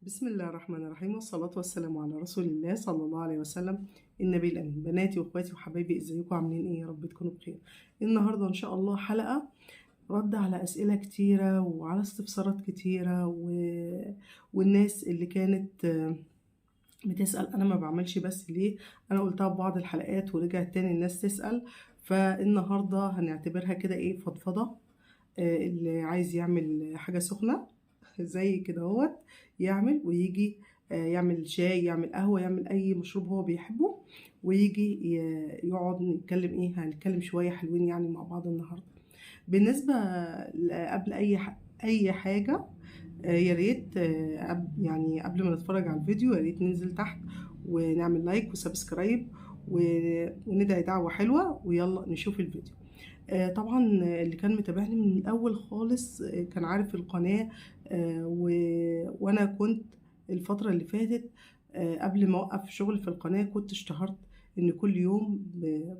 بسم الله الرحمن الرحيم، والصلاة والسلام على رسول الله صلى الله عليه وسلم النبي الأمين. بناتي واخواتي وحبايبي، ازيكم؟ عاملين ايه؟ يا رب تكونوا بخير. النهارده ان شاء الله حلقة رد على أسئلة كتيرة وعلى استفسارات كتيرة والناس اللي كانت بتسأل أنا ما بعملش بس ليه. أنا قلتها في بعض الحلقات ورجعت تاني الناس تسأل، فالنهاردة هنعتبرها كده ايه، فضفضة. اللي عايز يعمل حاجة سخنة زي كده هوت يعمل ويجي، يعمل شاي، يعمل قهوة، يعمل أي مشروب هو بيحبه ويجي يقعد نتكلم. ايه هنتكلم؟ شوية حلوين يعني مع بعض النهاردة. بالنسبة قبل أي حاجة، يا ريت، يعني قبل ما نتفرج على الفيديو يا ريت ننزل تحت ونعمل like و subscribe وندعي دعوة حلوة، ويلا نشوف الفيديو. طبعا اللي كان متابعني من الأول خالص، كان عارف القناة، وأنا كنت الفترة اللي فاتت، قبل ما أوقف شغل في القناة كنت اشتهرت إن كل يوم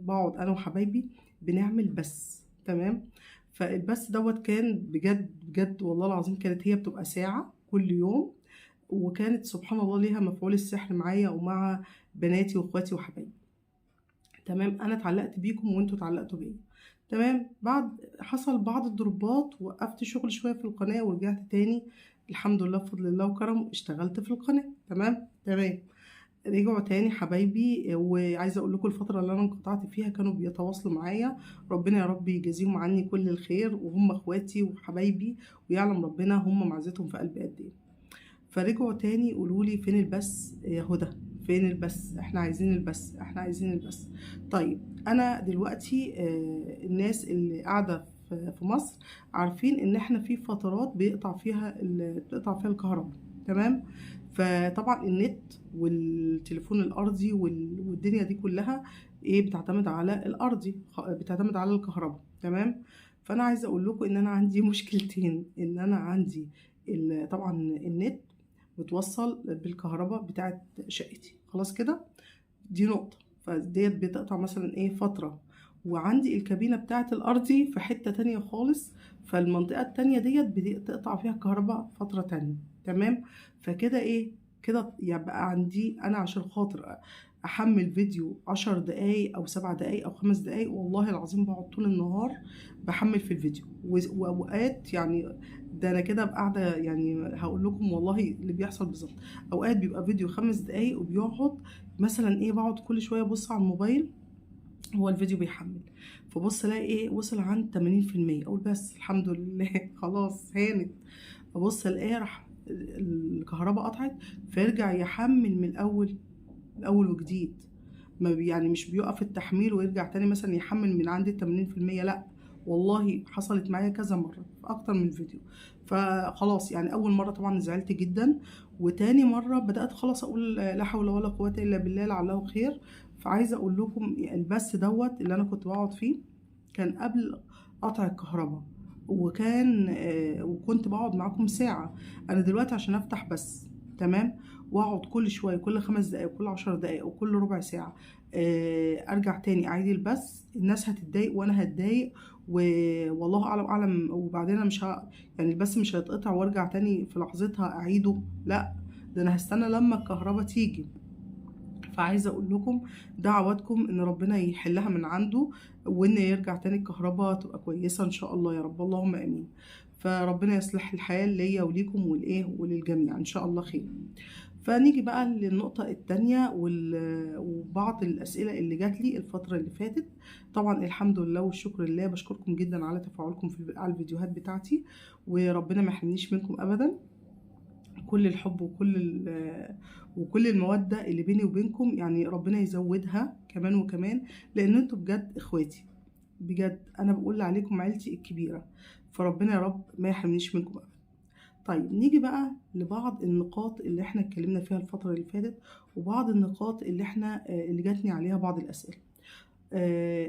بقعد أنا وحبايبي بنعمل بث، تمام؟ فالبث دوت كان بجد بجد والله العظيم كانت هي بتبقى ساعة كل يوم، وكانت سبحان الله ليها مفعول السحر معايا ومع بناتي واخواتي وحبايبي، تمام؟ انا اتعلقت بيكم وانتوا اتعلقتوا بيا، تمام؟ بعد حصل بعض الضربات وقفت شغل شوية في القناة ورجعت تاني الحمد لله بفضل الله وكرمه اشتغلت في القناة، تمام تمام. رجعوا تاني حبايبي، وعايزه اقول لكم الفترة اللي انا انقطعت فيها كانوا بيتواصلوا معايا، ربنا يا رب يجازيهم عني كل الخير، وهم اخواتي وحبايبي ويعلم ربنا هم معزتهم في قلبي قد ايه. فرجعوا تاني يقولوا لي فين البث يا هدى، فين البث، احنا عايزين البث، احنا عايزين البث. طيب انا دلوقتي، الناس اللي قاعدة في مصر عارفين ان احنا في فترات بيقطع فيها الكهرباء، تمام؟ فطبعا النت والتليفون الارضي والدنيا دي كلها ايه، بتعتمد على الارضي، بتعتمد على الكهرباء، تمام؟ فانا عايزه اقول لكم ان انا عندي مشكلتين، ان انا عندي طبعا النت متوصل بالكهرباء بتاعت شقتي، خلاص كده، دي نقطة، فديت بتقطع مثلا ايه فترة، وعندي الكابينة بتاعت الأرضي في حتة تانية خالص، فالمنطقة التانية ديت بتقطع فيها الكهرباء فترة تانية، تمام؟ فكده ايه، كده يبقى عندي أنا عشان خاطر أحمل فيديو 10 دقايق أو 7 دقايق أو 5 دقايق، والله العظيم بقعد طول النهار بحمل في الفيديو، وأوقات يعني ده أنا كده قاعدة، يعني هقول لكم والله اللي بيحصل بالظبط، أوقات بيبقى فيديو 5 دقايق وبيقعد مثلا ايه، بقعد كل شوية ابص على الموبايل هو الفيديو بيحمل، فبص الاقي ايه وصل عند 80%، اقول بس الحمد لله خلاص هانت، ابص الاقي راح الكهرباء قطعت، فيرجع يحمل من الاول وجديد، ما يعني مش بيقف التحميل ويرجع تاني مثلا يحمل من عند 80%، لا والله حصلت معايا كذا مرة في أكتر من فيديو. فخلاص يعني أول مرة طبعا زعلت جدا، وتاني مرة بدأت خلاص أقول لا حول ولا قوة إلا بالله لعله خير. فعايزة أقول لكم البث دوت اللي أنا كنت بقعد فيه كان قبل قطع الكهرباء، وكنت بقعد معاكم ساعة. أنا دلوقتي عشان أفتح بس، تمام، واقعد كل شوية، كل 5 دقايق وكل 10 دقايق وكل ربع ساعة، ارجع تاني اعيد البث، الناس هتتضايق وانا هتضايق، والله اعلم اعلم. وبعدين انا مش يعني البث مش هيتقطع وارجع تاني في لحظتها اعيده، لا ده انا هستنى لما الكهرباء تيجي. فعايزه اقول لكم دعواتكم ان ربنا يحلها من عنده، وان يرجع تاني الكهرباء تبقى كويسة ان شاء الله يا رب، اللهم امين. فربنا يصلح الحياة ليا وليكم والايه وللجميع ان شاء الله خير. فنيجي بقى للنقطة التانية وبعض الأسئلة اللي جات لي الفترة اللي فاتت. طبعا الحمد لله والشكر لله، بشكركم جدا على تفاعلكم على الفيديوهات بتاعتي، وربنا ما يحرمنيش منكم أبدا. كل الحب وكل المودة اللي بيني وبينكم، يعني ربنا يزودها كمان وكمان، لأن انتوا بجد إخواتي، بجد أنا بقول عليكم عيلتي الكبيرة، فربنا يا رب ما يحرمنيش منكم أبدا. طيب نيجي بقى لبعض النقاط اللي احنا اتكلمنا فيها الفترة اللي فاتت، وبعض النقاط اللي جاتني عليها بعض الأسئلة.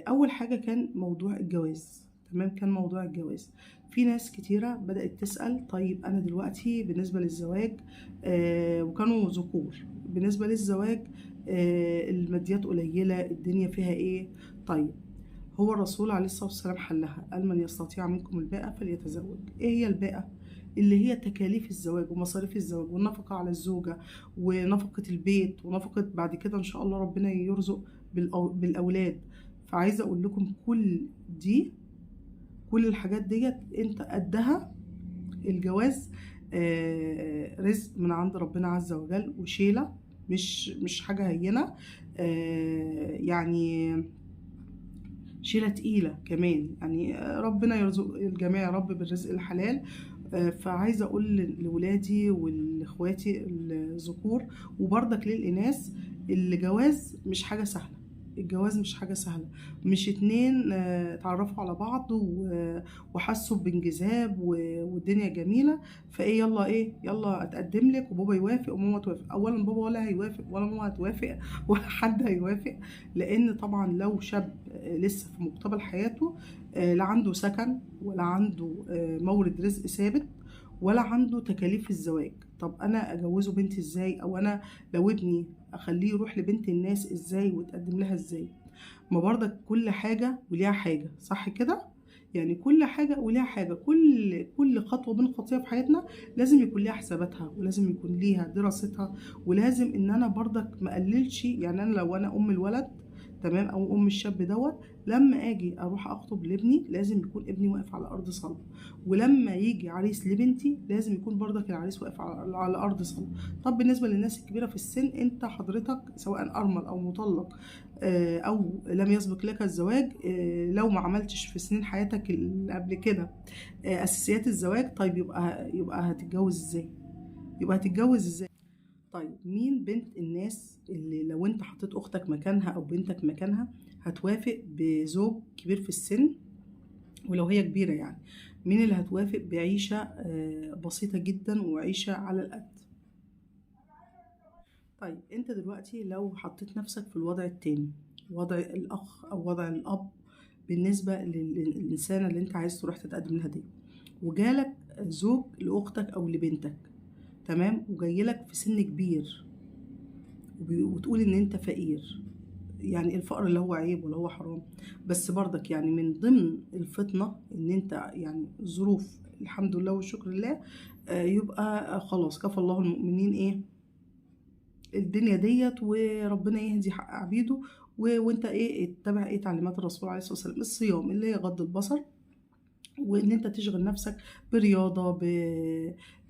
أول حاجة كان موضوع الجواز، تمام؟ كان موضوع الجواز في ناس كتيرة بدأت تسأل، طيب أنا دلوقتي بالنسبة للزواج، وكانوا ذكور، بالنسبة للزواج، الماديات قليلة، الدنيا فيها إيه؟ طيب هو الرسول عليه الصلاة والسلام حلها، قال من يستطيع منكم الباءة فليتزوج. إيه هي الباءة؟ اللي هي تكاليف الزواج ومصاريف الزواج والنفقة على الزوجة ونفقة البيت ونفقة بعد كده ان شاء الله ربنا يرزق بالاولاد. فعايزه اقول لكم كل الحاجات ديت انت قدها. الجواز رزق من عند ربنا عز وجل، وشيله مش حاجة هينة، يعني شيله تقيلة كمان، يعني ربنا يرزق الجميع يا رب بالرزق الحلال. فعايزه اقول لولادي ولاخواتي الذكور وبرضك للاناث، الجواز مش حاجة سهلة، الجواز مش حاجة سهلة، مش اتنين اتعرفوا على بعض وحسوا بانجذاب والدنيا جميلة فايه يلا ايه يلا اتقدم لك وبابا يوافق وماما توافق. اولا بابا ولا هيوافق ولا ماما هتوافق ولا حد هيوافق، لان طبعا لو شاب لسه في مقتبل حياته، لا عنده سكن ولا عنده مورد رزق ثابت ولا عنده تكاليف الزواج. طب انا اجوزه بنتي ازاي؟ او انا لو ابني اخليه يروح لبنت الناس ازاي وتقدم لها ازاي؟ ما برضك كل حاجة وليها حاجة، صح كده؟ يعني كل حاجة وليها حاجة، كل خطوة بنخطيها في حياتنا لازم يكون ليها حساباتها ولازم يكون ليها دراستها، ولازم ان انا برضك ما اقللش. يعني انا لو انا ام الولد تمام او ام الشاب دوت، لما اجي اروح اخطب لابني لازم يكون ابني واقف على ارض صلبه، ولما يجي عريس لبنتي لازم يكون برضك العريس واقف على ارض صلبه. طب بالنسبة للناس الكبيرة في السن، انت حضرتك سواء ارمل او مطلق او لم يسبق لك الزواج، لو ما عملتش في سنين حياتك اللي قبل كده اساسيات الزواج، طيب يبقى هتتجوز ازاي؟ يبقى هتتجوز ازاي؟ طيب مين بنت الناس اللي لو انت حطيت اختك مكانها او بنتك مكانها هتوافق بزوج كبير في السن، ولو هي كبيرة يعني مين اللي هتوافق بعيشة بسيطة جدا وعيشة على القد؟ طيب انت دلوقتي لو حطيت نفسك في الوضع التاني، وضع الاخ او وضع الاب بالنسبة للإنسانة اللي انت عايز تروح تتقدم لها دي، وجالك زوج لاختك او لبنتك تمام، وجايلك في سن كبير وتقول ان انت فقير، يعني الفقر اللي هو عيب ولا هو حرام، بس برضك يعني من ضمن الفطنة ان انت يعني الظروف الحمد لله والشكر لله، يبقى خلاص كفى الله المؤمنين ايه الدنيا ديت، وربنا يهدي حق عبيده، وانت ايه اتبع ايه تعليمات الرسول عليه الصلاة والسلام، الصيام اللي هي غض البصر، وان انت تشغل نفسك برياضة،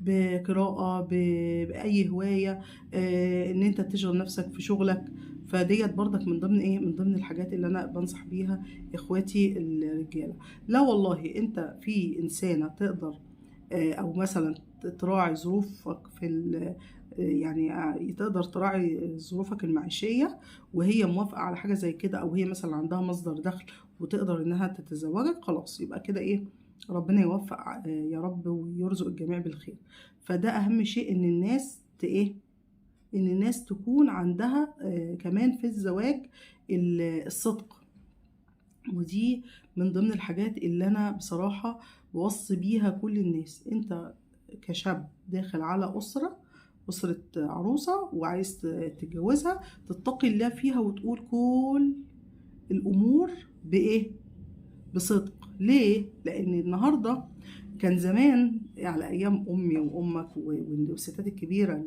بقراءة، بأي هواية، ان انت تشغل نفسك في شغلك. فديت برضك من ضمن ايه، من ضمن الحاجات اللي انا بنصح بيها اخواتي الرجالة. لا والله انت في انسانة تقدر او مثلا تراعي ظروفك في يعني تقدر تراعي ظروفك المعيشية وهي موافقة على حاجة زي كده، او هي مثلا عندها مصدر دخل وتقدر انها تتزوجك، خلاص يبقى كده ايه ربنا يوفق يا رب ويرزق الجميع بالخير. فده اهم شيء، ان الناس ايه، ان الناس تكون عندها كمان في الزواج الصدق. ودي من ضمن الحاجات اللي انا بصراحة بوصي بيها كل الناس. انت كشاب داخل على أسرة عروسة وعايز تتجوزها، تتقي الله فيها وتقول كل الأمور بإيه؟ بصدق. ليه؟ لأن النهاردة كان زمان على أيام أمي وأمك والستات الكبيرة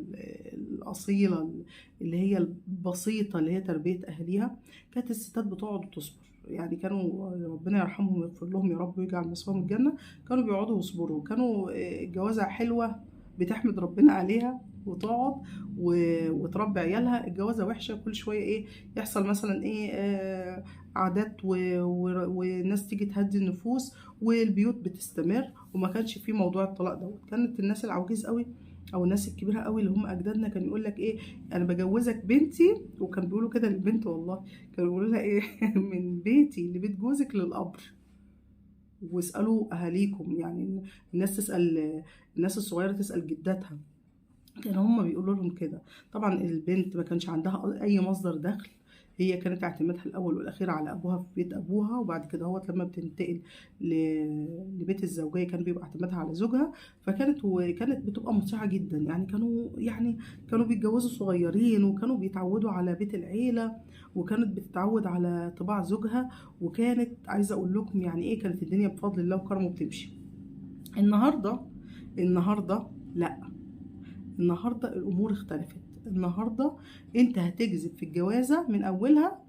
الأصيلة اللي هي البسيطة اللي هي تربية أهليها، كانت الستات بتقعد وتصبر. يعني كانوا ربنا يرحمهم ويغفر لهم يا رب ويجعل مثواهم الجنة، كانوا بيقعدوا ويصبروا، كانوا الجوازة حلوة بتحمد ربنا عليها وتقعد وتربي عيالها. الجوازة وحشة كل شوية ايه يحصل مثلا ايه عادات وناس تيجي تهدي النفوس والبيوت بتستمر، وما كانش في موضوع الطلاق دوت. كانت الناس العواجيز قوي او الناس الكبيرة قوي اللي هم اجدادنا كان يقول لك ايه، انا بجوزك بنتي، وكان بيقولوا كده للبنت، والله كانوا بيقولوا لها ايه من بيتي لبيت جوزك للقبر، واسالوا اهاليكم. يعني الناس تسال، الناس الصغيرة تسال جداتها، كانوا هم بيقولوا لهم كده. طبعا البنت ما كانش عندها اي مصدر دخل، هي كانت اعتمادها الاول والاخير على ابوها في بيت ابوها، وبعد كده هو لما بتنتقل لبيت الزوجية كان بيبقى اعتمادها على زوجها. فكانت وكانت بتبقى مطيعة جدا، يعني كانوا بيتجوزوا صغيرين، وكانوا بيتعودوا على بيت العيلة، وكانت بتتعود على طباع زوجها، وكانت عايزه اقول لكم يعني ايه كانت الدنيا بفضل الله وكرمه بتمشي. النهارده النهارده لا، النهارده الامور اختلفت. النهارده انت هتجذب في الجوازه من اولها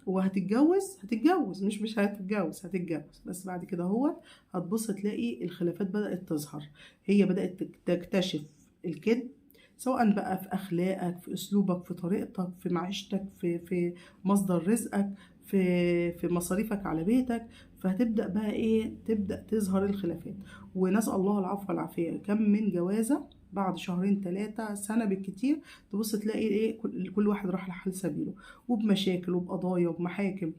وهتتجوز، هتتجوز مش هتتجوز، هتتجوز، بس بعد كده هو هتبص تلاقي الخلافات بدأت تظهر. هي بدأت تكتشف الكذب، سواء بقى في أخلاقك، في أسلوبك، في طريقتك، في معيشتك، في مصدر رزقك، في مصاريفك على بيتك. فهتبدأ بقى إيه، تبدأ تظهر الخلافات. ونسأل الله العفو والعافية. كم من جوازة بعد شهرين 3 سنة بالكتير تبص تلاقي إيه، كل واحد راح لحال سبيله، وبمشاكل وبقضايا وبمحاكم،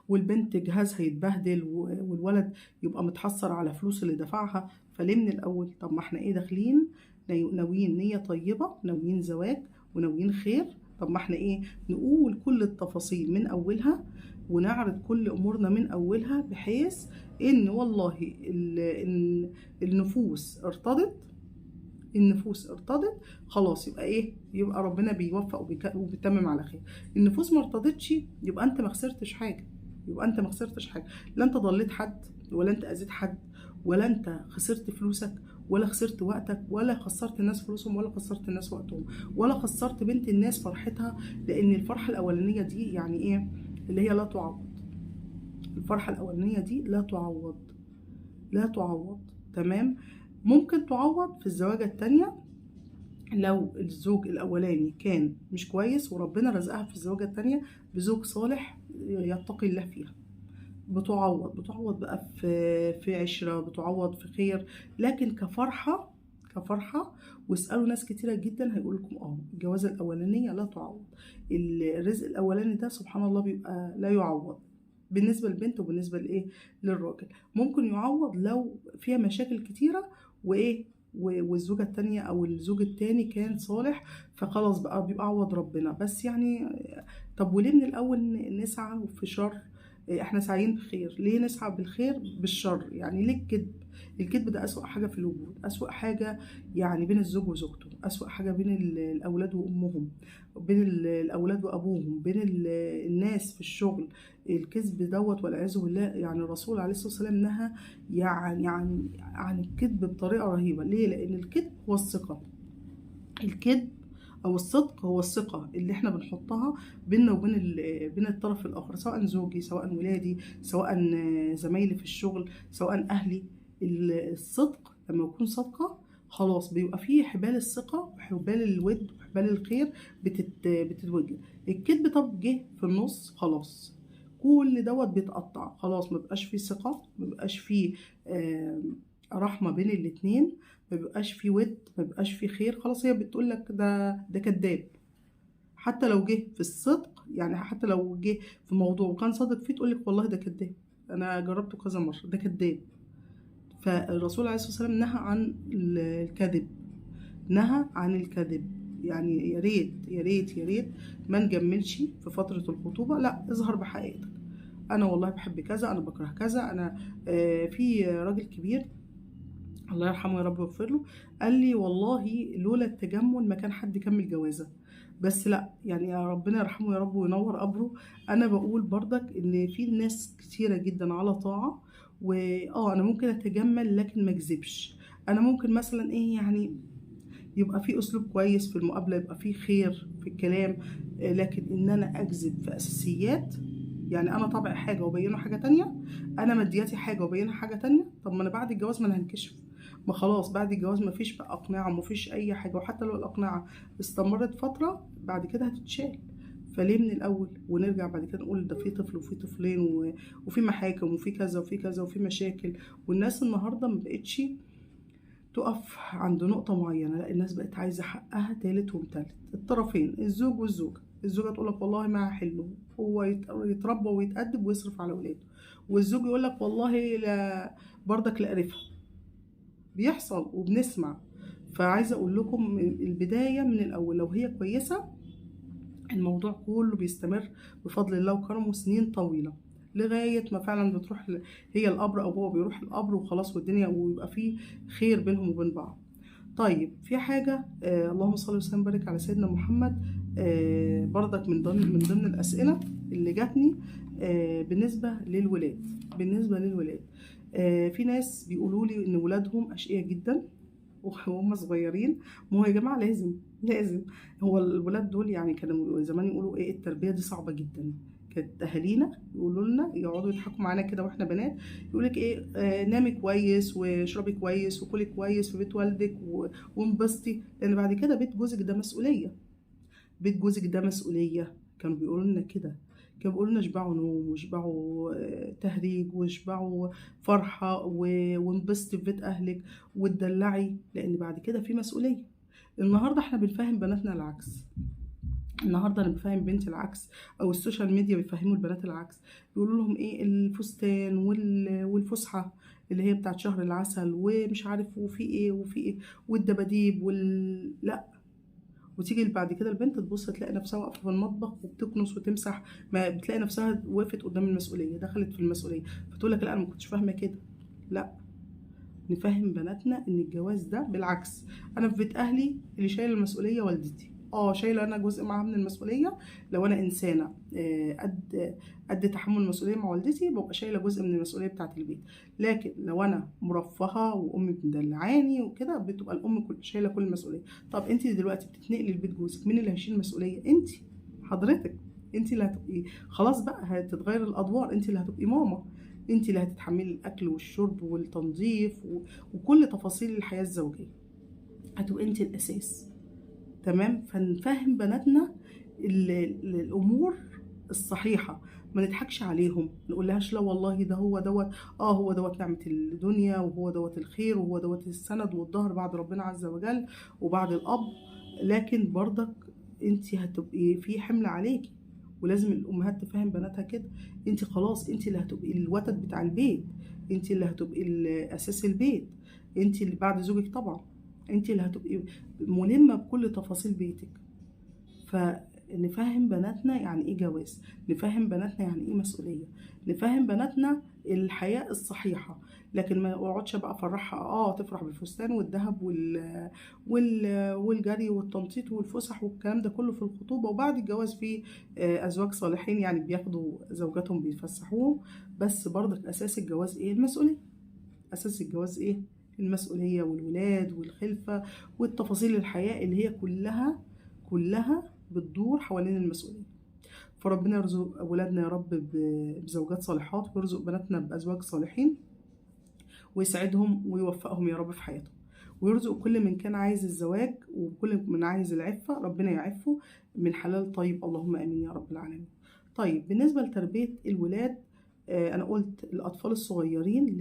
والبنت جهازها يتبهدل، والولد يبقى متحسر على فلوس اللي دفعها. فليه من الأول؟ طب ما احنا إيه داخلين ناويين نية طيبة، ناويين زواج وناويين خير. طب ما احنا إيه نقول كل التفاصيل من أولها، ونعرض كل أمورنا من أولها، بحيث إن والله إن النفوس ارتضت، النفوس ارتضت خلاص، يبقى ايه، يبقى ربنا بيوفق وبيتمم على خير. النفوس ما ارتضتش يبقى انت ما خسرتش حاجة، يبقى انت ما خسرتش حاجة، لا انت ضليت حد، ولا انت اذيت حد، ولا انت خسرت فلوسك، ولا خسرت وقتك، ولا خسرت الناس فلوسهم، ولا خسرت الناس وقتهم، ولا خسرت بنت الناس فرحتها. لان الفرحة الاولانية دي يعني ايه، اللي هي لا تعوض. الفرحة الاولانية دي لا تعوض، لا تعوض. تمام. ممكن تعوض في الزواجة التانية لو الزوج الأولاني كان مش كويس وربنا رزقها في الزواجة التانية بزوج صالح يتقي الله فيها، بتعوض بقى في عشرة، بتعوض في خير. لكن كفرحة، واسألوا ناس كتيرة جدا هيقول لكم الجوازة الأولانية لا تعوض. الرزق الأولاني ده سبحان الله بيبقى لا يعوض بالنسبة للبنت وبالنسبة لإيه للراجل. ممكن يعوض لو فيها مشاكل كتيرة وإيه والزوجة التانية أو الزوج التاني كان صالح، فخلاص بقى بيبقى عوض ربنا. بس يعني طب وليه من الأول نسعى في شر؟ احنا سعيين بخير، ليه نسعى بالخير بالشر؟ يعني ليه الكذب؟ الكذب ده أسوأ حاجة في الوجود، أسوأ حاجة يعني بين الزوج وزوجته، أسوأ حاجة بين الأولاد وأمهم، بين الأولاد وأبوهم، بين الناس في الشغل. الكذب دوت والعياذ بالله، يعني الرسول عليه الصلاة والسلام نهى يعني عن الكذب بطريقة رهيبة. ليه؟ لأن الكذب هو الثقة، الكذب أو الصدق هو الثقة اللي احنا بنحطها بيننا وبين بين الطرف الآخر، سواء زوجي، سواء ولادي، سواء زمايلي في الشغل، سواء أهلي. الصدق لما يكون صادقة خلاص بيبقى فيه حبال الثقة وحبال الود وحبال الخير بتتوجد. الكذب طب جه في النص خلاص كل دوت بيتقطع، خلاص ما بقاش فيه ثقة، ما بقاش فيه رحمة بين الاتنين، ما بيبقاش فيه ود، ما بيبقاش فيه خير. خلاص هي بتقول لك ده كذاب. حتى لو جه في الصدق، يعني حتى لو جه في موضوع وكان صادق فيه تقول لك والله ده كذاب، انا جربته كذا مرة، ده كذاب. فالرسول عليه الصلاة والسلام نهى عن الكذب، نهى عن الكذب. يعني يا ريت يا ريت يا ريت ما نجملش في فترة الخطوبة، لا اظهر بحقيقتك. انا والله بحب كذا، انا بكره كذا، انا في راجل كبير الله يرحمه يا رب ويغفر له قال لي والله لولا التجمل ما كان حد كمل جوازه. بس لا يعني يا ربنا يرحمه يا رب وينور قبره. انا بقول برضك ان في ناس كتيرة جدا على طاعة، واه انا ممكن اتجمل لكن ما اكذبش. انا ممكن مثلا ايه يعني يبقى في اسلوب كويس في المقابلة، يبقى في خير في الكلام، لكن ان انا اكذب في اساسيات، يعني انا طبعي حاجة وبينه حاجة تانية، انا مادياتي حاجة وبينها حاجة تانية، طب ما انا بعد الجواز ما انا هنكشف. ما خلاص بعد الجواز ما فيش بقى اقنعه وما فيش اي حاجة، وحتى لو الاقنعة استمرت فترة بعد كده هتتشال. فليه من الاول ونرجع بعد كده نقول ده في طفل وفي طفلين وفي محاكم وفي كذا وفي كذا وفي مشاكل. والناس النهارده ما بقتش تقف عند نقطة معينة، لا الناس بقت عايزه حقها تالت ومتالت، الطرفين الزوج والزوجة. الزوجة تقول لك والله ما هحله، هو يتربى ويتأدب ويصرف على ولاده، والزوج يقول لك والله لا برضك لا قرفها. بيحصل وبنسمع. فعايزه اقول لكم البداية من الاول لو هي كويسة الموضوع كله بيستمر بفضل الله وكرمه سنين طويلة، لغاية ما فعلا بتروح هي القبر او هو بيروح القبر وخلاص، والدنيا ويبقى فيه خير بينهم وبين بعض. طيب في حاجة اللهم صل وسلم وبارك على سيدنا محمد، برضك من ضمن الاسئلة اللي جاتني بالنسبة للولاد، بالنسبة للولاد في ناس بيقولوا لي ان ولادهم اشقياء جدا وهم صغيرين. ما هو يا جماعة لازم لازم، هو الولاد دول يعني كانوا زمان يقولوا ايه، التربية دي صعبة جدا. كانت اهالينا يقولوا لنا، يقعدوا يضحكوا معانا كده واحنا بنات، يقولك ايه، نامي كويس واشربي كويس وكلي كويس في بيت والدك وانبسطي، لان بعد كده بيت جوزك ده مسؤولية، بيت جوزك ده مسؤولية. كانوا بيقولوا لنا كده، كانوا بيقولوا لنا اشبعوا نوم واشبعوا تهريج واشبعوا فرحه وانبسطي في بيت اهلك وتدلعي، لان بعد كده في مسؤولية. النهارده احنا بنفهم بناتنا العكس، النهارده انا بفهم بنتي العكس، او ال social media بيفهموا البنات العكس، بيقولوا لهم ايه، الفستان والفسحه اللي هي بتاعت شهر العسل ومش عارف وفي ايه وفي ايه والدباديب لا. وتيجي بعد كده البنت تبص تلاقي نفسها واقفة في المطبخ وبتكنس وتمسح، ما بتلاقي نفسها وقفت قدام المسؤولية، دخلت في المسؤولية، فتقول لك لا انا ما كنتش فاهمه كده. لا، نفهم بناتنا ان الجواز ده بالعكس، انا في بيت اهلي اللي شايله المسؤولية والدتي، شايله انا جزء معاها من المسؤولية. لو انا انسانه قد تحمل المسؤولية مع والدتي، ببقى شايله جزء من المسؤولية بتاعه البيت. لكن لو انا مرفهه وامي مدلعاني وكده، بتبقى الام شايله كل المسؤولية. طب انت دلوقتي بتتنقلي لبيت جوزك، مين اللي هيشيل المسؤولية؟ انت حضرتك، انت اللي هتبقي خلاص بقى، هتتغير الادوار، انت اللي هتبقي ماما، انت اللي هتتحملي الاكل والشرب والتنظيف وكل تفاصيل الحياة الزوجية، هتبقي انت الاساس. تمام؟ فنفهم بناتنا الامور الصحيحة، ما نضحكش عليهم، نقول لهاش لا والله ده هو دوت، هو دوت نعمه الدنيا، وهو دوت الخير، وهو دوت السند والظهر بعد ربنا عز وجل وبعد الاب، لكن برضك انت هتبقي في حمل عليكي. ولازم الامهات تفهم بناتها كده، انت خلاص انت اللي هتبقي الوتد بتاع البيت، انت اللي هتبقي اساس البيت، انت اللي بعد زوجك طبعا، انت اللي هتبقي ملمه بكل تفاصيل بيتك. فنفهم بناتنا يعني ايه جواز، نفهم بناتنا يعني ايه مسؤولية، نفهم بناتنا الحياة الصحيحة. لكن ما اقعدش بقى افرحها، تفرح بالفستان والذهب والجري والتنطيط والفسح والكلام ده كله في الخطوبة، وبعد الجواز في ازواج صالحين يعني بياخدوا زوجاتهم بيفسحوهم، بس برضك اساس الجواز ايه؟ المسؤولية. اساس الجواز ايه؟ المسؤولية والولاد والخلفه والتفاصيل الحياة اللي هي كلها بتدور حوالين المسؤولية. فربنا يرزق اولادنا يا رب بزوجات صالحات، ويرزق بناتنا بازواج صالحين، ويسعدهم ويوفقهم يا رب في حياتهم، ويرزق كل من كان عايز الزواج وكل من عايز العفة، ربنا يعفه من حلال طيب، اللهم امين يا رب العالمين. طيب بالنسبة لتربية الولاد، انا قلت الاطفال الصغيرين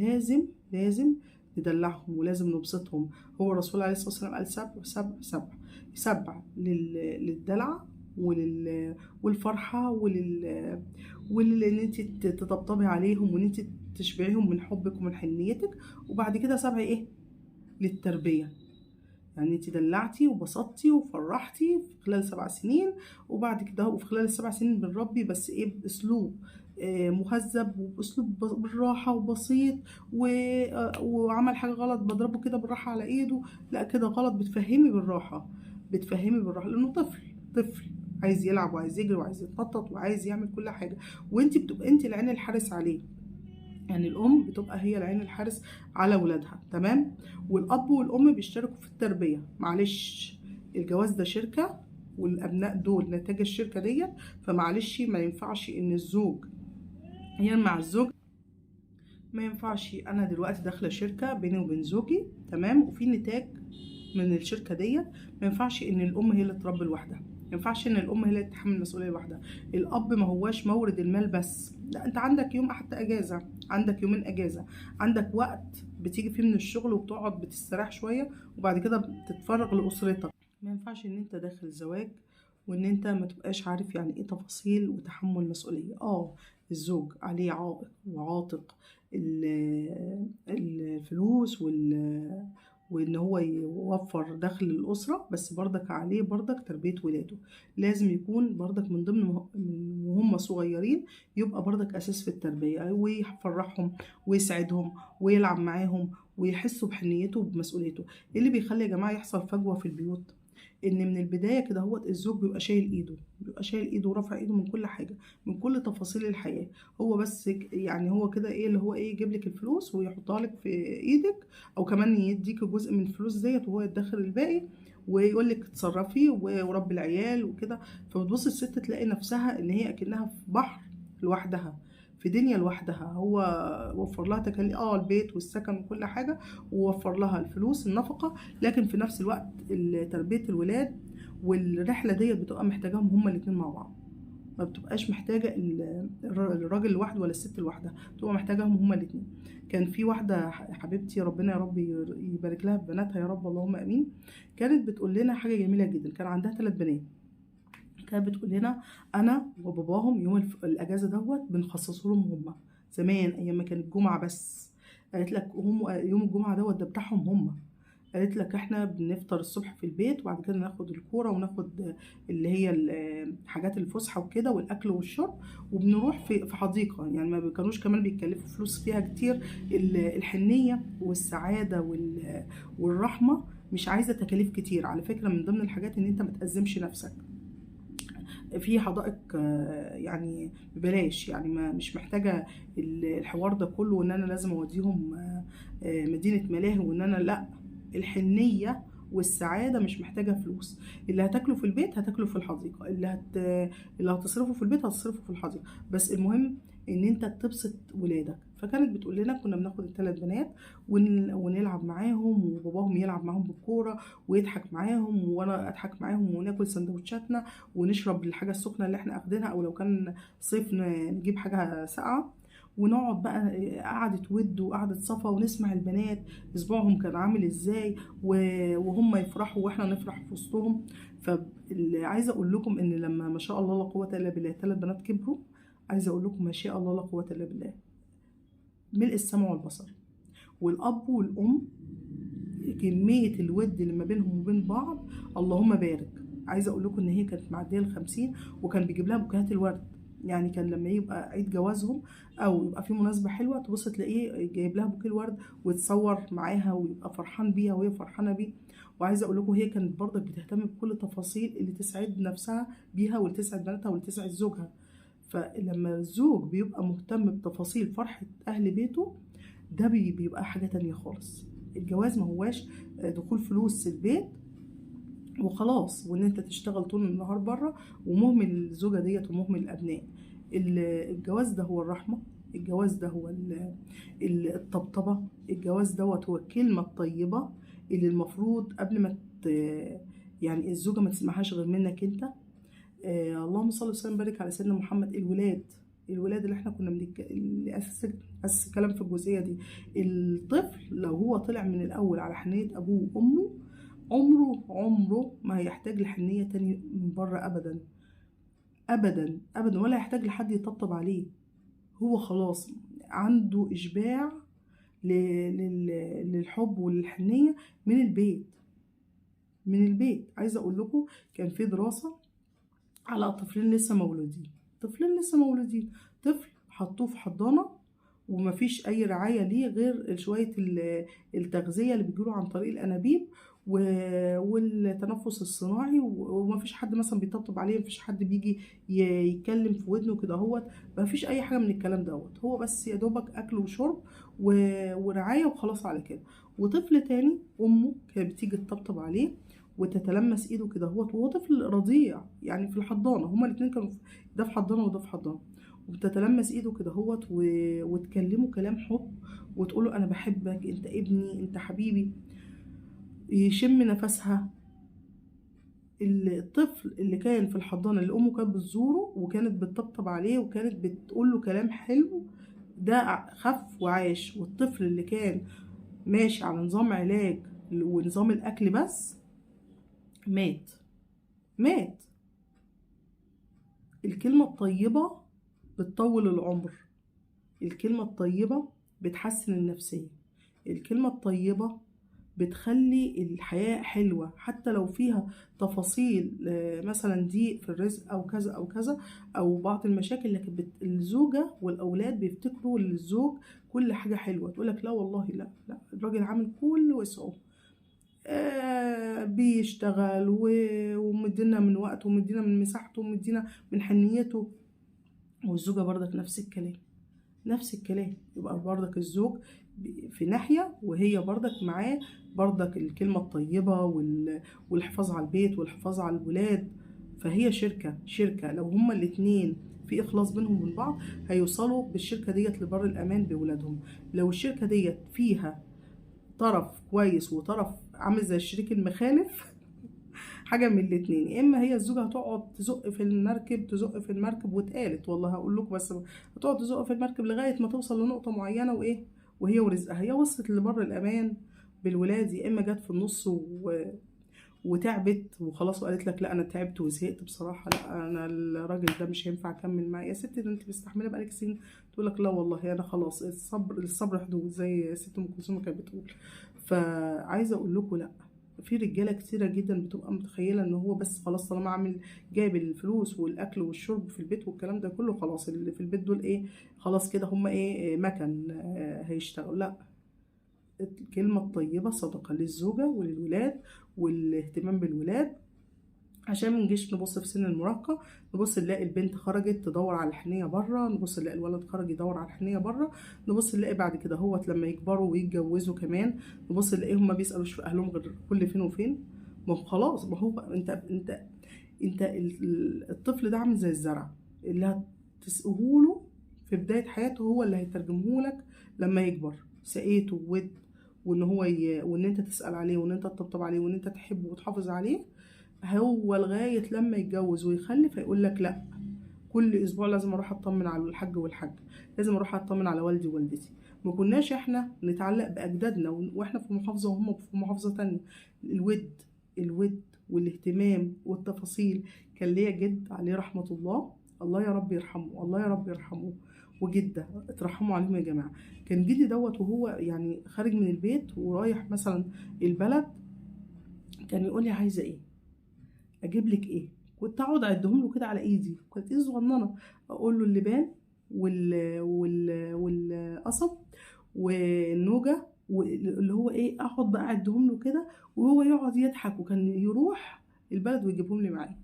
لازم ندلعهم ولازم نبسطهم. هو الرسول عليه الصلاة والسلام قال 7 7 7 7 للدلع والفرحه ولل ان انت تطبطبي عليهم وان انت تشبعيهم من حبك ومن حنيتك. وبعد كده 7 ايه؟ للتربية. يعني انت دلعتي وبسطتي وفرحتي في خلال 7 سنين، وبعد كده وفي خلال ال7 سنين بنربي، بس ايه؟ باسلوب مهذب وباسلوب بالراحة وبسيط، وعمل حاجة غلط بضربه كده بالراحة على ايده، لا كده غلط، بتفهمي بالراحة، بتفهمي بالراحة، لانه طفل عايز يلعب وعايز يجري وعايز يتنطط وعايز يعمل كل حاجة، وانت بتبقى انت العين الحارس عليه. يعني الام بتبقى هي العين الحارس على ولادها. تمام؟ والاب والام بيشتركوا في التربية. معلش الجواز ده شركة، والابناء دول نتاج الشركة ديت، فمعلش ما ينفعش ان الزوج يرمي الزوج، ما ينفعش. انا دلوقتي داخله شركة بيني وبين زوجي، تمام، وفي نتاج من الشركة ديت، ما ينفعش ان الام هي اللي تربي لوحدها، ما ينفعش ان الام هي اللي تتحمل المسؤولية لوحدها. الاب ما هواش مورد المال بس، لا، انت عندك يوم حتى اجازه، عندك يومين اجازه، عندك وقت بتيجي فيه من الشغل وبتقعد بتستريح شوية، وبعد كده بتتفرغ لاسرتك. ما ينفعش ان انت داخل زواج وان انت ما تبقاش عارف يعني ايه تفاصيل وتحمل مسؤولية. الزوج عليه عائق وعاتق الفلوس وان هو يوفر دخل الاسرة، بس برضك عليه برضك تربيه ولاده، لازم يكون برضك من ضمن وهم صغيرين يبقى برضك اساس في التربية، ويفرحهم ويسعدهم ويلعب معاهم ويحسوا بحنيته وبمسؤوليته. اللي بيخلي يا جماعة يحصل فجوة في البيوت ان من البداية كده هو الزوج بيبقى شايل ايده، بيبقى شايل ايده ورافع ايده من كل حاجة، من كل تفاصيل الحياة. هو بس يعني هو كده ايه اللي هو ايه، يجيب لك الفلوس ويحطها لك في ايدك، او كمان يديك جزء من الفلوس ديت وهو يدخر الباقي ويقول لك اتصرفي ورب العيال وكده. فبتبص الست تلاقي نفسها ان هي اكنها في بحر لوحدها، في دنيا لوحدها. هو وفر لها تكاليف البيت والسكن وكل حاجة، ووفر لها الفلوس النفقة، لكن في نفس الوقت تربيه الولاد والرحلة ديت بتبقى محتاجاهم هما الاتنين مع بعض. ما بتبقاش محتاجه الراجل لوحده ولا الست لوحدها، بتبقى محتاجاهم هما الاتنين. كان في واحدة حبيبتي، ربنا يا رب يبارك لها في بناتها يا رب، اللهم امين، كانت بتقول لنا حاجة جميلة جدا. كان عندها 3 بنات، كانت بتقول لنا انا وباباهم يوم الاجازة دوت بنخصصه لهم هما. زمان ايام ما كانت الجمعة بس، قالت لك هم يوم الجمعة دوت ده بتاعهم هما. قالت لك احنا بنفطر الصبح في البيت، وبعد كده ناخد الكورة وناخد اللي هي حاجات الفسحة وكده والاكل والشرب، وبنروح في حديقة. يعني ما كانوش كمان بيتكلفوا فلوس فيها كتير. الحنيه والسعادة والرحمة مش عايزه تكاليف كتير. على فكرة من ضمن الحاجات ان انت ما تأزمش نفسك في حدائق، يعني ببلاش، يعني ما مش محتاجة الحوار ده كله، وان انا لازم اوديهم مدينة ملاهي، وان انا لا. الحنية والسعادة مش محتاجة فلوس. اللي هتاكله في البيت هتاكله في الحديقة، اللي هتصرفه في البيت هتصرفه في الحديقة، بس المهم ان انت تبسط ولادك. فكانت بتقول لنا كنا بناخد ال3 بنات ونلعب معاهم، وباباهم يلعب معاهم بالكورة ويضحك معاهم، وانا اضحك معاهم، وناكل سندوتشاتنا ونشرب الحاجة السخنة اللي احنا اخدينها، او لو كان صيف نجيب حاجة ساقعه، ونقعد بقى قعدة ود وقعدة صفا، ونسمع البنات اسبوعهم كان عامل ازاي، وهم يفرحوا واحنا نفرح في وسطهم. فاللي عايزه اقول لكم ان لما ما شاء الله لا قوة الا بالله 3 بنات كبروا، عايزه اقول لكم ما شاء الله لا قوة الا بالله، ملء السمع والبصر، والاب والام كمية الود اللي ما بينهم وبين بعض اللهم بارك. عايزه اقول لكم ان هي كانت معدية ال50، وكان بيجيب لها بوكيهات الورد. يعني كان لما يبقى عيد جوازهم او يبقى في مناسبة حلوة تبص تلاقيه جايب لها بوكيه الورد ويتصور معاها ويبقى فرحان بيها وهي فرحانة بيه. وعايزه اقول لكم هي كانت برضك بتهتم بكل التفاصيل اللي تسعد نفسها بيها واللي تسعد بناتها واللي تسعد زوجها. فلما الزوج بيبقى مهتم بتفاصيل فرحه اهل بيته ده بيبقى حاجة تانية خالص. الجواز ما هواش دخول فلوس البيت وخلاص، وان انت تشتغل طول النهار بره ومهمل الزوجة ديت ومهمل الابناء. الجواز ده هو الرحمة، الجواز ده هو الطبطبه، الجواز دوت هو الكلمة الطيبة اللي المفروض قبل ما يعني الزوجة ما تسمعهاش غير منك انت. اللهم صل وسلم وبارك على سيدنا محمد. الولاد اللي احنا كنا اللي اساس الكلام في الجزئية دي، الطفل لو هو طلع من الاول على حنيه ابوه وامه عمره ما هيحتاج لحنيه تاني من بره ابدا ابدا ابدا، ولا يحتاج لحد يطبطب عليه. هو خلاص عنده اشباع للحب وللحنيه من البيت، من البيت. عايزه اقول لكم كان في دراسة على طفلين لسه مولودين، طفلين لسه مولودين، طفل حطوه في حضانة ومفيش اي رعاية ليه غير شوية التغذية اللي بيجيله عن طريق الانابيب والتنفس الصناعي، ومفيش حد مثلا بيطبطب عليه، مفيش حد بيجي يتكلم في ودنه كده اهوت، مفيش اي حاجة من الكلام دوت، هو بس يا دوبك اكل وشرب ورعاية وخلاص على كده. وطفل تاني امه كانت بتيجي تطبطب عليه وتتلمس ايده كده اهوت، وهو طفل رضيع يعني في الحضانة، هما الاتنين كانوا ده في حضانة وده في حضانة، وبتتلمس ايده كده اهوت وتكلمه كلام حب وتقوله انا بحبك، انت ابني، انت حبيبي، يشم نفسها. الطفل اللي كان في الحضانة اللي امه كانت بتزوره وكانت بتطبطب عليه وكانت بتقول له كلام حلو، ده خف وعاش. والطفل اللي كان ماشي على نظام علاج ونظام الاكل بس مات، مات. الكلمة الطيبة بتطول العمر، الكلمة الطيبة بتحسن النفسية، الكلمة الطيبة بتخلي الحياة حلوة حتى لو فيها تفاصيل مثلا ضيق في الرزق أو كذا أو كذا أو بعض المشاكل، لكن الزوجة والأولاد بيفتكروا للزوج كل حاجة حلوة، تقولك لا والله لا لا الراجل عامل كل وسعه، بيشتغل ومدينا من وقته ومدينا من مساحته ومدينا من حنيته. والزوجة برضك نفس الكلام، نفس الكلام، يبقى برضك الزوج في ناحية وهي برضك معاه، برضك الكلمة الطيبة والحفاظ على البيت والحفاظ على الولاد. فهي شركة لو هما الاتنين في إخلاص بينهم وبين بعض هيوصلوا بالشركة ديت لبر الأمان بولادهم. لو الشركة ديت فيها طرف كويس وطرف عامل زي الشريك المخالف حاجة من الاتنين، يا إما هي الزوجة هتقعد تزق في المركب، تزق في المركب، واتقالت والله هقول لكم، بس هتقعد تزق في المركب لغاية ما توصل لنقطة معينة وإيه، وهي ورزقها، هي وصلت لبر الأمان بالولاد، يا إما جت في النص وتعبت وخلاص وقالت لك لا أنا تعبت وزهقت بصراحة، لا أنا الراجل ده مش هينفع أكمل معاه. يا ستي ده أنت مستحملة بقالك سنين، تقول لك لا والله أنا خلاص، الصبر حدود زي ست أم كلثوم كانت بتقول. فعايزة أقول لكم لا، في رجالة كتيرة جدا بتبقى متخيلة إن هو بس خلاص طالما عامل جايب الفلوس والأكل والشرب في البيت والكلام ده كله، خلاص اللي في البيت دول إيه، خلاص كده هم إيه، مكن، هيشتغلوا. لا، الكلمة الطيبة صدقة للزوجة وللولاد والاهتمام بالولاد، عشان ما نجيش نبص في سن المراهقة نبص نلاقي البنت خرجت تدور على الحنية بره، نبص نلاقي الولد خرج يدور على الحنية بره، نبص نلاقي بعد كده هوت لما يكبروا ويتجوزوا كمان نبص نلاقيهم ما بيسألوش في أهلهم غير كل فين وفين. ما هو خلاص، ما هو انت الطفل ده عامل زي الزرع اللي هتسقيهوله في بداية حياته هو اللي هيترجمهولك لما يكبر. سقيته ود، وان هو وان انت تسأل عليه وان انت تطبطب عليه وان انت تحبه وتحافظ عليه، هو لغاية لما يتجوز ويخلف هيقول لك لا، كل اسبوع لازم اروح اطمن على الحاج والحاج، لازم اروح اطمن على والدي ووالدتي. ما كناش احنا نتعلق باجدادنا واحنا في محافظة وهم في محافظة تانية. الود والاهتمام والتفاصيل. كان ليا جد عليه رحمة الله، الله يا رب يرحمه، الله يا رب يرحمه، وجدة اترحموا عليهم يا جماعة. كان جدي دوت وهو خارج من البيت ورايح مثلا البلد كان يقول لي عايزة ايه، اجيب لك ايه، كنت اقعد اعدهم له كده على ايدي، كنت ايدي صغننه، اقول له اللبان والقصب والنوجه واللي هو ايه، اقعد بقى اعدهم له كده وهو يقعد يضحك، وكان يروح البلد ويجيبهم لي معاه.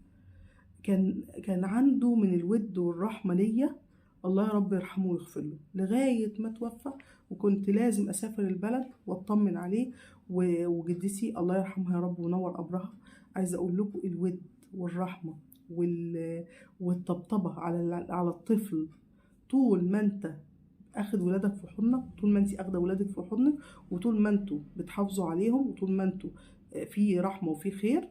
كان عنده من الود والرحمة ليا، الله يا رب يرحمه ويغفر له، لغاية ما توفى، وكنت لازم اسافر البلد واطمن عليه. وجدتي الله يرحمها يا رب ونور قبرها. عايزه اقول لكم الود والرحمة والطبطبه على الطفل، طول ما انت اخد ولادك في حضنك، طول ما انت اخده ولادك في حضنك، وطول ما انتوا بتحافظوا عليهم، وطول ما انتوا في رحمه وفي خير،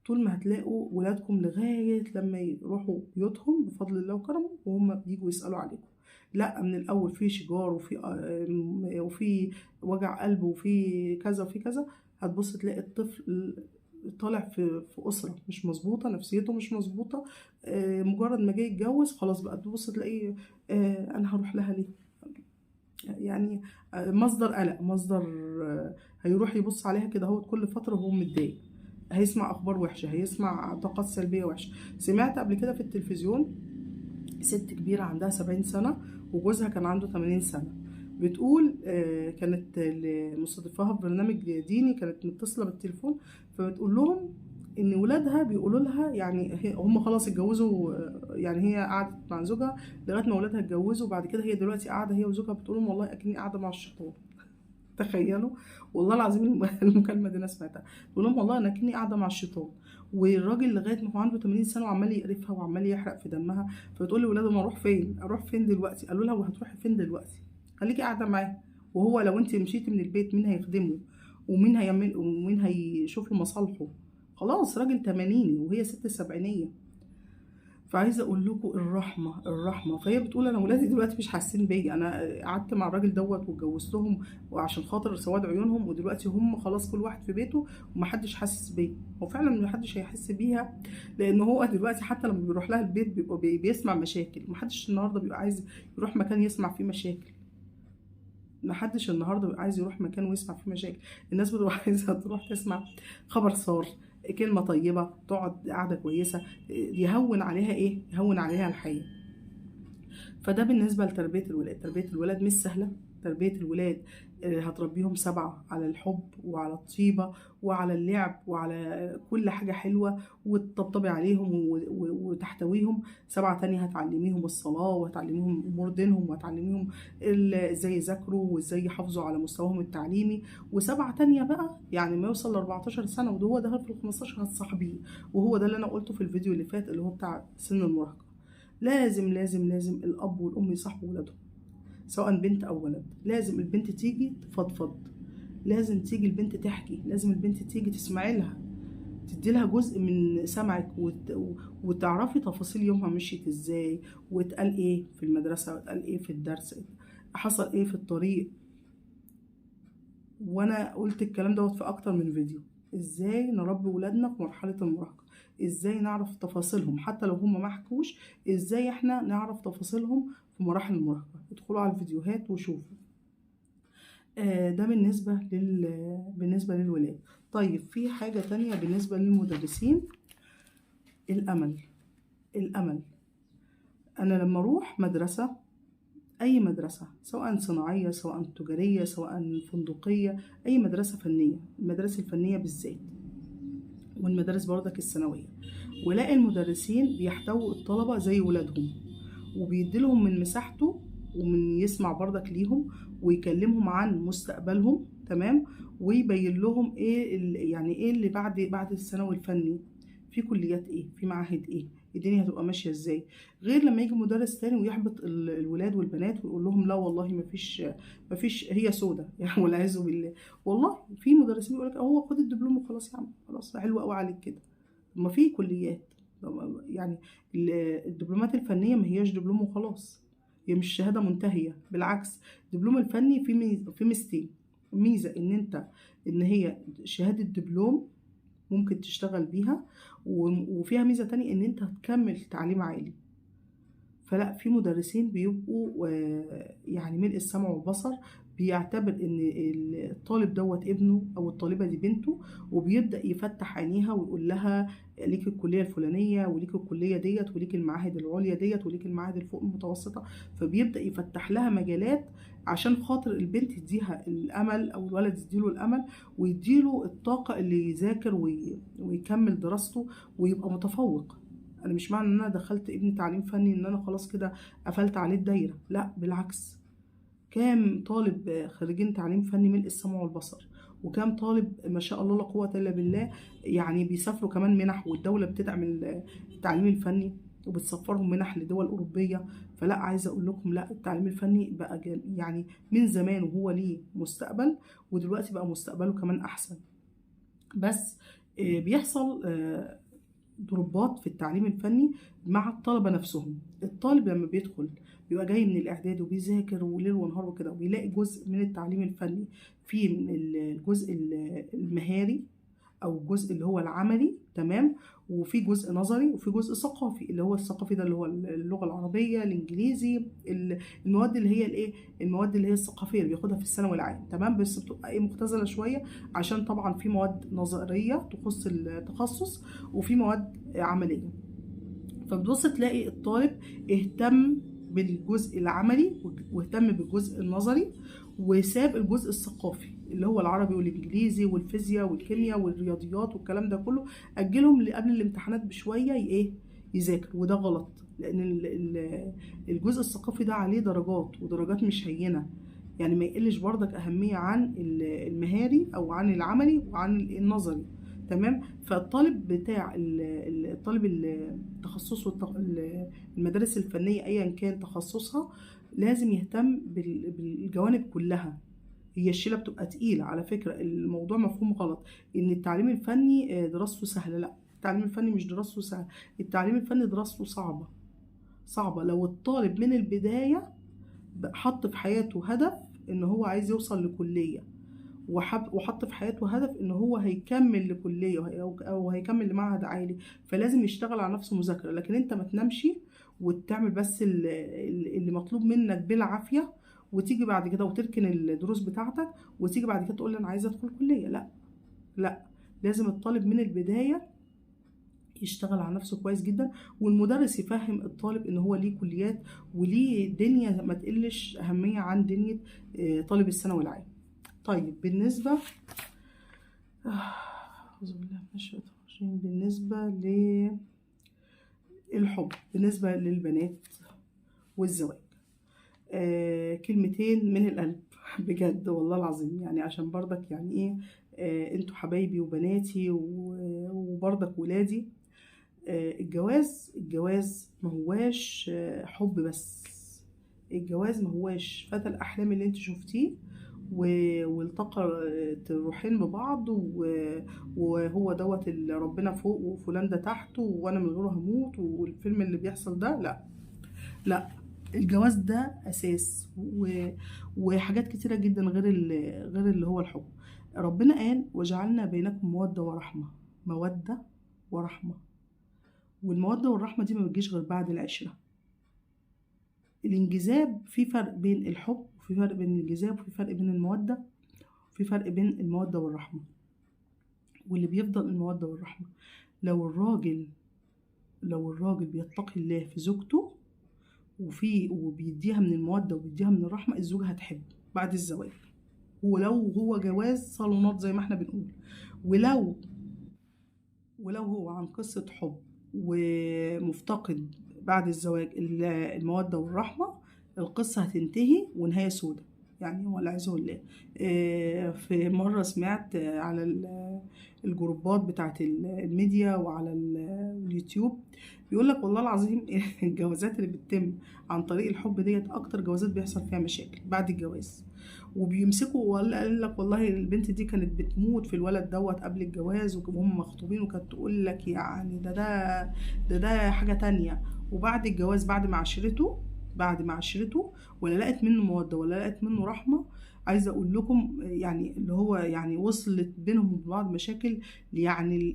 طول ما هتلاقوا ولادكم لغاية لما يروحوا بيوتهم بفضل الله وكرمه وهم بيجوا يسالوا عليكم. لا، من الاول في شجار وفي وجع قلب وفي كذا وفي كذا، هتبص تلاقي الطفل طالع في أسرة مش مظبوطة، نفسيته مش مظبوطة، مجرد ما جاي يتجوز خلاص بقى تبص تلاقيه، أنا هروح لها ليه؟ مصدر قلق، مصدر، هيروح يبص عليها كده هو كل فترة وهو متضايق، هيسمع أخبار وحشة، هيسمع طاقات سلبية وحشة. سمعت قبل كده في التلفزيون ست كبيرة عندها 70 سنة وجوزها كان عنده 80 سنة، بتقول، كانت مستضيفاها في برنامج ديني، كانت متصلة بالتليفون فبتقول لهم إن ولادها بيقولوا لها، هم خلاص اتجوزوا، هي قعدت مع زوجها لغاية ما ولادها اتجوزوا، وبعد كده هي دلوقتي قاعدة هي وزوجها، بتقول لهم والله أكني قاعدة مع الشيطان. تخيلوا والله العظيم المكالمة دي أنا سمعتها، بتقول لهم والله أنا أكني قاعدة مع الشيطان، والراجل لغاية ما هو عنده 80 سنة وعمال يقرفها وعمال يحرق في دمها. فبتقول لولاده ما أروح فين؟ أروح فين دلوقتي؟ قالوا لها وهتروحي فين دلوقتي؟ خليكي قاعدة معاه، وهو لو انت مشيتي من البيت مين هيخدمه ومين هيعمل ومين هيشوف له مصالحه؟ خلاص راجل 80 وهي ست 70. فعايزه اقول لكم الرحمة، الرحمة. فهي بتقول انا ولادي دلوقتي مش حاسين بيا، انا قعدت مع الراجل دوت واتجوزتهم وعشان خاطر سواد عيونهم، ودلوقتي هم خلاص كل واحد في بيته ومحدش حاسس بيا. هو فعلا محدش هيحس بيها، لان هو دلوقتي حتى لما بيروح لها البيت بيبقى بيسمع مشاكل. محدش النهارده بيبقى عايز يروح مكان يسمع فيه مشاكل، محدش النهارده بيبقى عايز يروح مكان ويسمع فيه مشاكل. الناس بتبقى عايزه تروح تسمع خبر صار، كلمة طيبة، تقعد قعدة كويسة، يهون عليها ايه؟ يهون عليها الحياة. فده بالنسبة لتربية الولاد. تربيه الولاد مش سهلة، تربيه الولاد هتربيهم 7 على الحب وعلى الطيبة وعلى اللعب وعلى كل حاجة حلوة، وتطبطبي عليهم وتحتويهم. 7 تانية هتعلميهم الصلاة وهتعلميهم أمور دينهم وهتعلميهم ازاي يذاكروا وازاي يحافظوا على مستواهم التعليمي. و7 تانية بقى يعني ما يوصل ل 14 سنة وهو دخل في ال 15 هتصاحبيه، وهو ده اللي أنا قلته في الفيديو اللي فات اللي هو بتاع سن المراهقة. لازم لازم لازم الأب والأم يصاحبوا ولادهم، سواء بنت أو ولد. لازم البنت تيجي تفضفض، لازم تيجي البنت تحكي، لازم البنت تيجي تسمعي لها، تدي لها جزء من سمعك وتعرفي تفاصيل يومها مشيت ازاي، واتقال ايه في المدرسة، واتقال ايه في الدرس، حصل ايه في الطريق. وانا قلت الكلام دوت في اكتر من فيديو، ازاي نربي ولادنا في مرحلة المراهقة، ازاي نعرف تفاصيلهم حتى لو هم ما حكوش، ازاي احنا نعرف تفاصيلهم في مراحل المراهقة. ادخلوا على الفيديوهات وشوفوا. ده بالنسبة للولاد. طيب في حاجة تانية بالنسبة للمدرسين، الأمل. الأمل، أنا لما أروح مدرسة، أي مدرسة، سواء صناعية سواء تجارية سواء فندقية، أي مدرسة فنية، المدارس الفنية بالذات والمدارس برضك الثانوية، ولاقي المدرسين بيحتووا الطلبة زي ولادهم، وبيديلهم من مساحته ومن يسمع برضك ليهم ويكلمهم عن مستقبلهم، تمام، ويبين لهم ايه يعني ايه اللي بعد الثانوي الفني، في كليات ايه، في معاهد ايه، الدنيا هتبقى ماشية ازاي. غير لما يجي مدرس تاني ويحبط الولاد والبنات ويقول لهم لا والله مفيش هي سودة يعني، والعياذ بالله. والله في مدرسين يقول لك هو خد الدبلوم وخلاص يا عم، خلاص حلو قوي عليك كده. ما في كليات يعني الدبلومات الفنية ما هياش دبلوم وخلاص، هي مش شهادة منتهية، بالعكس الدبلوم الفني في ميزتين، ميزة ان هي شهادة دبلوم ممكن تشتغل بيها، وفيها ميزة تانية ان انت هتكمل تعليم عالي. فلا في مدرسين بيبقوا يعني ملء السمع والبصر، بيعتبر ان الطالب دوت ابنه او الطالبة دي بنته، وبيبدأ يفتح عينيها ويقول لها ليك الكلية الفلانية وليك الكلية ديت وليك المعاهد العليا ديت وليك المعاهد الفوق المتوسطة، فبيبدأ يفتح لها مجالات عشان خاطر البنت يديها الامل او الولد يديله الامل ويديله الطاقة اللي يذاكر ويكمل دراسته ويبقى متفوق. انا مش معنى ان انا دخلت ابني تعليم فني ان انا خلاص كده قفلت عليه الدايرة، لا بالعكس. كام طالب خريجين تعليم فني ملء السمع والبصر، وكام طالب ما شاء الله لا قوة إلا بالله يعني بيسافروا كمان منح، والدولة بتدعم التعليم الفني وبتسفرهم منح لدول أوروبية. فلا عايزة أقول لكم لا، التعليم الفني بقى يعني من زمان وهو ليه مستقبل، ودلوقتي بقى مستقبله كمان أحسن. بس بيحصل ضربات في التعليم الفني مع الطلبة نفسهم. الطالب لما بيدخل بيبقى جاي من الإعداد وبيذاكر وليل ونهار وكده، وبيلاقي جزء من التعليم الفني في من الجزء المهاري أو الجزء اللي هو العملي، تمام، وفي جزء نظري وفي جزء ثقافي، اللي هو الثقافي ده اللي هو اللغة العربية، الإنجليزي، المواد اللي هي الإيه، المواد اللي هي الثقافية اللي بياخدها في الثانوي العام، تمام، بس بتبقى إيه مختزلة شوية عشان طبعا في مواد نظرية تخص التخصص وفي مواد عملية. فبتبص تلاقي الطالب اهتم بالجزء العملي واهتم بالجزء النظري وساب الجزء الثقافي اللي هو العربي والانجليزي والفيزياء والكيمياء والرياضيات والكلام ده كله، اجلهم لقبل الامتحانات بشوية ايه يذاكر. وده غلط، لان الجزء الثقافي ده عليه درجات، ودرجات مش هينة، يعني ما يقلش برضك اهمية عن المهاري او عن العملي وعن النظري، تمام. فالطالب بتاع الطالب تخصصه المدارس الفنية ايا كان تخصصها لازم يهتم بالجوانب كلها. هي الشيله بتبقى تقيلة على فكرة، الموضوع مفهوم غلط ان التعليم الفني دراسته سهلة، لا التعليم الفني مش دراسته سهلة، التعليم الفني دراسته صعبة صعبة. لو الطالب من البداية حط في حياته هدف ان هو عايز يوصل لكليه، وحط في حياته هدف ان هو هيكمل لكليه او هيكمل لمعهد عالي، فلازم يشتغل على نفسه مذاكرة. لكن انت ما تنامش وتعمل بس اللي مطلوب منك بالعافية، وتيجي بعد كده وتركن الدروس بتاعتك وتيجي بعد كده تقول انا عايزه ادخل كليه، لا لا، لازم الطالب من البداية يشتغل على نفسه كويس جدا، والمدرس يفهم الطالب ان هو ليه كليات وليه دنيا ما تقلش اهمية عن دنيا طالب الثانوي العام. طيب بالنسبة أعوذ بالله من الشيطان الرجيم، بالنسبة للحب، بالنسبة للبنات والزواج، كلمتين من القلب بجد والله العظيم، يعني عشان برضك يعني ايه، انتوا حبايبي وبناتي وبرضك ولادي. الجواز ما هواش حب بس، الجواز ما هواش فتى الأحلام اللي انت شفتيه والتقى الروحين ببعض وهو دوت اللي ربنا فوق وفلان ده تحت وانا من غيره هموت والفيلم اللي بيحصل ده، لا لا، الجواز ده اساس وحاجات كتيرة جدا غير اللي هو الحب. ربنا قال وجعلنا بينكم مودة ورحمة، مودة ورحمة، والمودة والرحمة دي ما بتجيش غير بعد العشرة. الانجذاب، في فرق بين الحب وفي فرق بين الانجذاب وفي فرق بين المودة وفي فرق بين المودة والرحمة، واللي بيفضل المودة والرحمة. لو الراجل بيتقي الله في زوجته وبيديها من المودة وبيديها من الرحمة، الزوجة هتحبه بعد الزواج، ولو هو جواز صالونات زي ما احنا بنقول، ولو هو عن قصة حب ومفتقد بعد الزواج المودة والرحمة، القصة هتنتهي ونهاية سودة يعني، والعياذ بالله. في مرة سمعت على الجروبات بتاعت الميديا وعلى اليوتيوب بيقولك والله العظيم الجوازات اللي بتتم عن طريق الحب ديت اكتر جوازات بيحصل فيها مشاكل بعد الجواز، وبيمسكوا وقال لك والله البنت دي كانت بتموت في الولد دوت قبل الجواز وهم مخطوبين، وكانت تقول لك يعني ده ده ده ده حاجة تانية، وبعد الجواز بعد ما عشرته ولا لقت منه مودة ولا لقت منه رحمة. عايزة اقول لكم يعني اللي هو يعني وصلت بينهم وبين بعض مشاكل يعني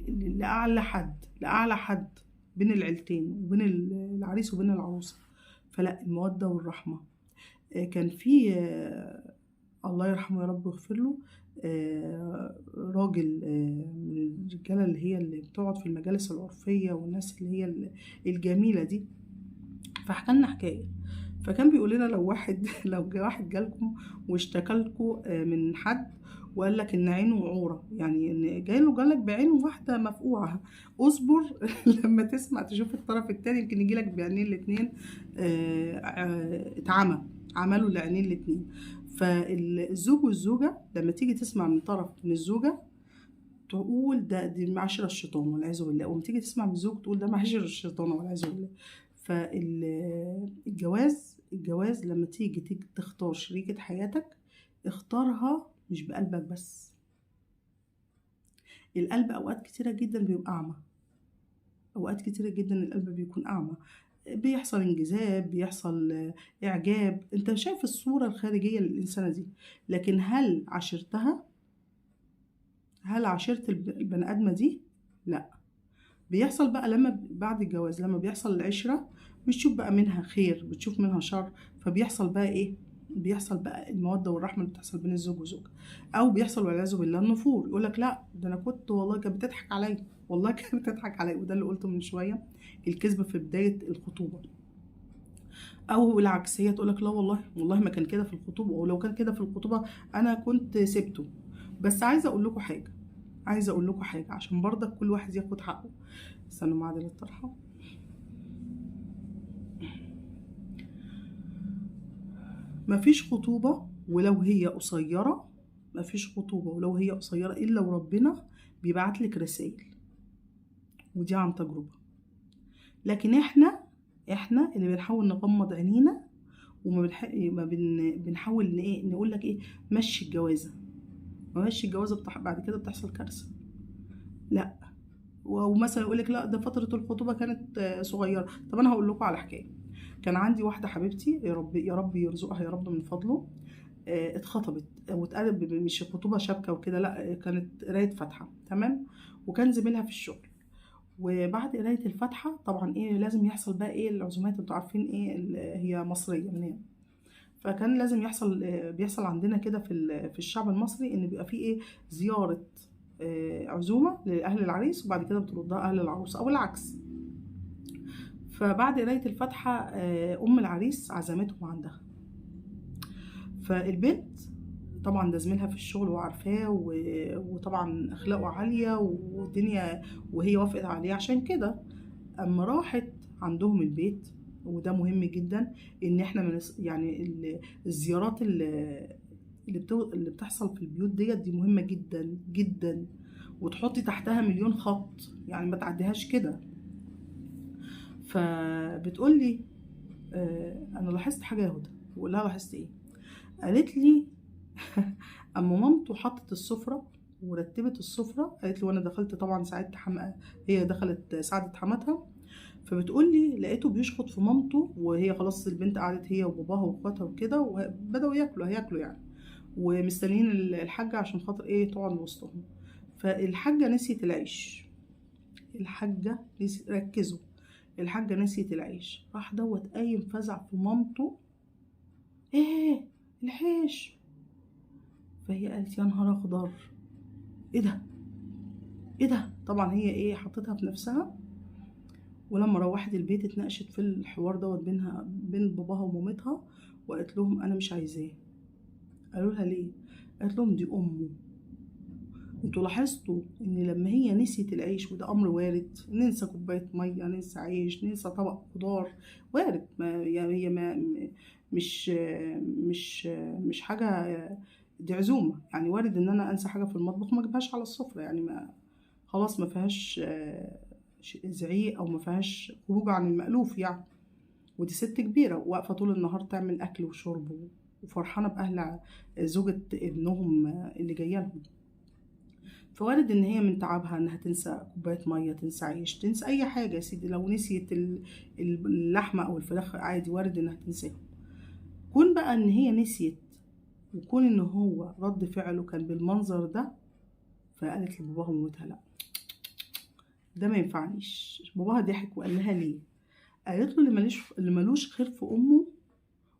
لأعلى حد بين العيلتين وبين العريس وبين العروسة. فلا، المودة والرحمة. كان في الله يرحمه يا رب ويغفر له، راجل من الرجالة اللي هي اللي بتقعد في المجالس العرفية والناس اللي هي الجميلة دي، فحكى لنا حكاية. فكان بيقول لنا لو واحد جالكم واشتكى لكم من حد وقال لك ان عينه عورة، يعني ان جالك بعينه واحدة مفقوعه، اصبر لما تسمع تشوف الطرف الثاني، يمكن يجي لك بعينين الاثنين اتعمى، عملوا العينين الاثنين. فالزوج والزوجة لما تيجي تسمع من طرف من الزوجة تقول ده دي معاشرة الشيطان والعياذ بالله، وما تيجي تسمع من الزوج تقول ده معاشرة الشيطان والعياذ بالله. فالجواز لما تيجي تختار شريكة حياتك اختارها مش بقلبك بس. القلب اوقات كتيرة جدا بيبقى اعمى، اوقات كتيرة جدا القلب بيكون اعمى، بيحصل انجذاب، بيحصل اعجاب، انت شايف الصورة الخارجية للإنسانة دي، لكن هل عاشرتها؟ هل عاشرت البني آدمة دي؟ لا. بيحصل بقى لما بعد الجواز لما بيحصل العشرة بتشوف بقى منها خير، بتشوف منها شر، فبيحصل بقى ايه؟ بيحصل بقى المودة والرحمة اللي بتحصل بين الزوج وزوجها، او بيحصل والعياذ بالله النفور، يقولك لا ده انا كنت والله كانت بتضحك عليا، والله كانت بتضحك عليا، وده اللي قلته من شوية، الكذب في بداية الخطوبة. او العكس، هي تقولك لا والله والله ما كان كده في الخطوبة، ولو كان كده في الخطوبة انا كنت سبته. بس عايزة اقول لكم حاجة، عايزة اقول لكم حاجة عشان برضك كل واحد ياخد حقه. استنوا معادل الطرحة. مفيش خطوبة ولو هي قصيرة، مفيش خطوبة ولو هي قصيرة إلا وربنا بيبعت لك رسائل، ودي عن تجربة. لكن احنا اللي بنحاول نغمض عينينا وما بنحاول ايه نقول لك ايه، مشي الجوازة، مشي الجوازة بعد كده بتحصل كارثة. لا، ومثلا يقول لك لا ده فترة الخطوبة كانت صغيرة. طب انا هقول لكم على حكاية. كان عندي واحدة حبيبتي، يا رب يا رب يرزقها يا رب من فضله، اتخطبت واتقلب، مش خطوبة شبكة وكده، لا كانت قراية فاتحة، تمام، وكان زميلها في الشغل. وبعد قراية الفاتحة طبعا ايه لازم يحصل بقى ايه العزومات، انتوا عارفين ايه هي مصرية من هنا، فكان لازم يحصل، بيحصل عندنا كده في الشعب المصري ان بيبقى فيه ايه زيارة عزومة لأهل العريس، وبعد كده بتردها أهل العروس أو العكس. فبعد قراية الفاتحة أم العريس عزمتهم عندها. فالبنت طبعا ده زميلها في الشغل وعارفاه، وطبعا اخلاقه عالية والدنيا، وهي وافقت عليه عشان كده. اما راحت عندهم البيت، وده مهم جدا ان احنا من يعني الزيارات اللي بتحصل في البيوت ديت دي مهمة جدا جدا، وتحطي تحتها مليون خط، يعني ما تعديهاش كده. فبتقول لي انا لاحظت حاجة يا هدى. بقول لها لاحظت ايه؟ قالت لي اما مامته حطت السفرة ورتبت السفرة، قالت لي وانا دخلت طبعا ساعدت هي دخلت ساعدت حماتها. فبتقول لي لقيته بيشخط في مامته، وهي خلاص البنت قعدت هي وباباها واخواتها وكده، وبداوا هياكلوا يعني، ومستنيين الحاجة عشان خاطر ايه تقعد وسطهم. فالحاجه نسيت العيش، الحاجة نسيت، ركزوا، الحاجة نسيت العيش. راح دوت قايم فزع في مامته، ايه العيش؟ فهي قالت يا نهار اخضر، ايه ده ايه ده؟ طبعا هي ايه حطتها في نفسها. ولما روحت البيت اتناقشت في الحوار دوت بينها بين باباها ومامتها، وقالت لهم انا مش عايزاه. قالوا لها ليه؟ قالت لهم دي امه. انتوا لاحظتوا ان لما هي نسيت العيش، وده امر وارد، ننسى كوباية مية، ننسى عيش، ننسى طبق خضار، وارد، ما يعني هي ما مش مش مش حاجة، دي عزومة يعني، وارد ان انا انسى حاجة في المطبخ ما اجيبهاش على السفرة، يعني ما خلاص ما فيهاش زعيق او ما فيهاش خروج عن المألوف يعني. ودي ست كبيرة واقفة طول النهار تعمل اكل وشرب، وفرحانه باهل زوجة ابنهم اللي جاية لهم. فوارد ان هي من تعبها انها تنسى كوباية مية، تنسى عيش، تنسى اي حاجة يا سيدي. لو نسيت اللحمة او الفراخ عادي، وارد انها تنساهم. كون بقى ان هي نسيت، وكون ان هو رد فعله كان بالمنظر ده، فقالت لباباها ومامتها لا ده ما ينفعنيش. باباها ضحك وقال لها ليه؟ قالت له اللي ملوش خير في امه،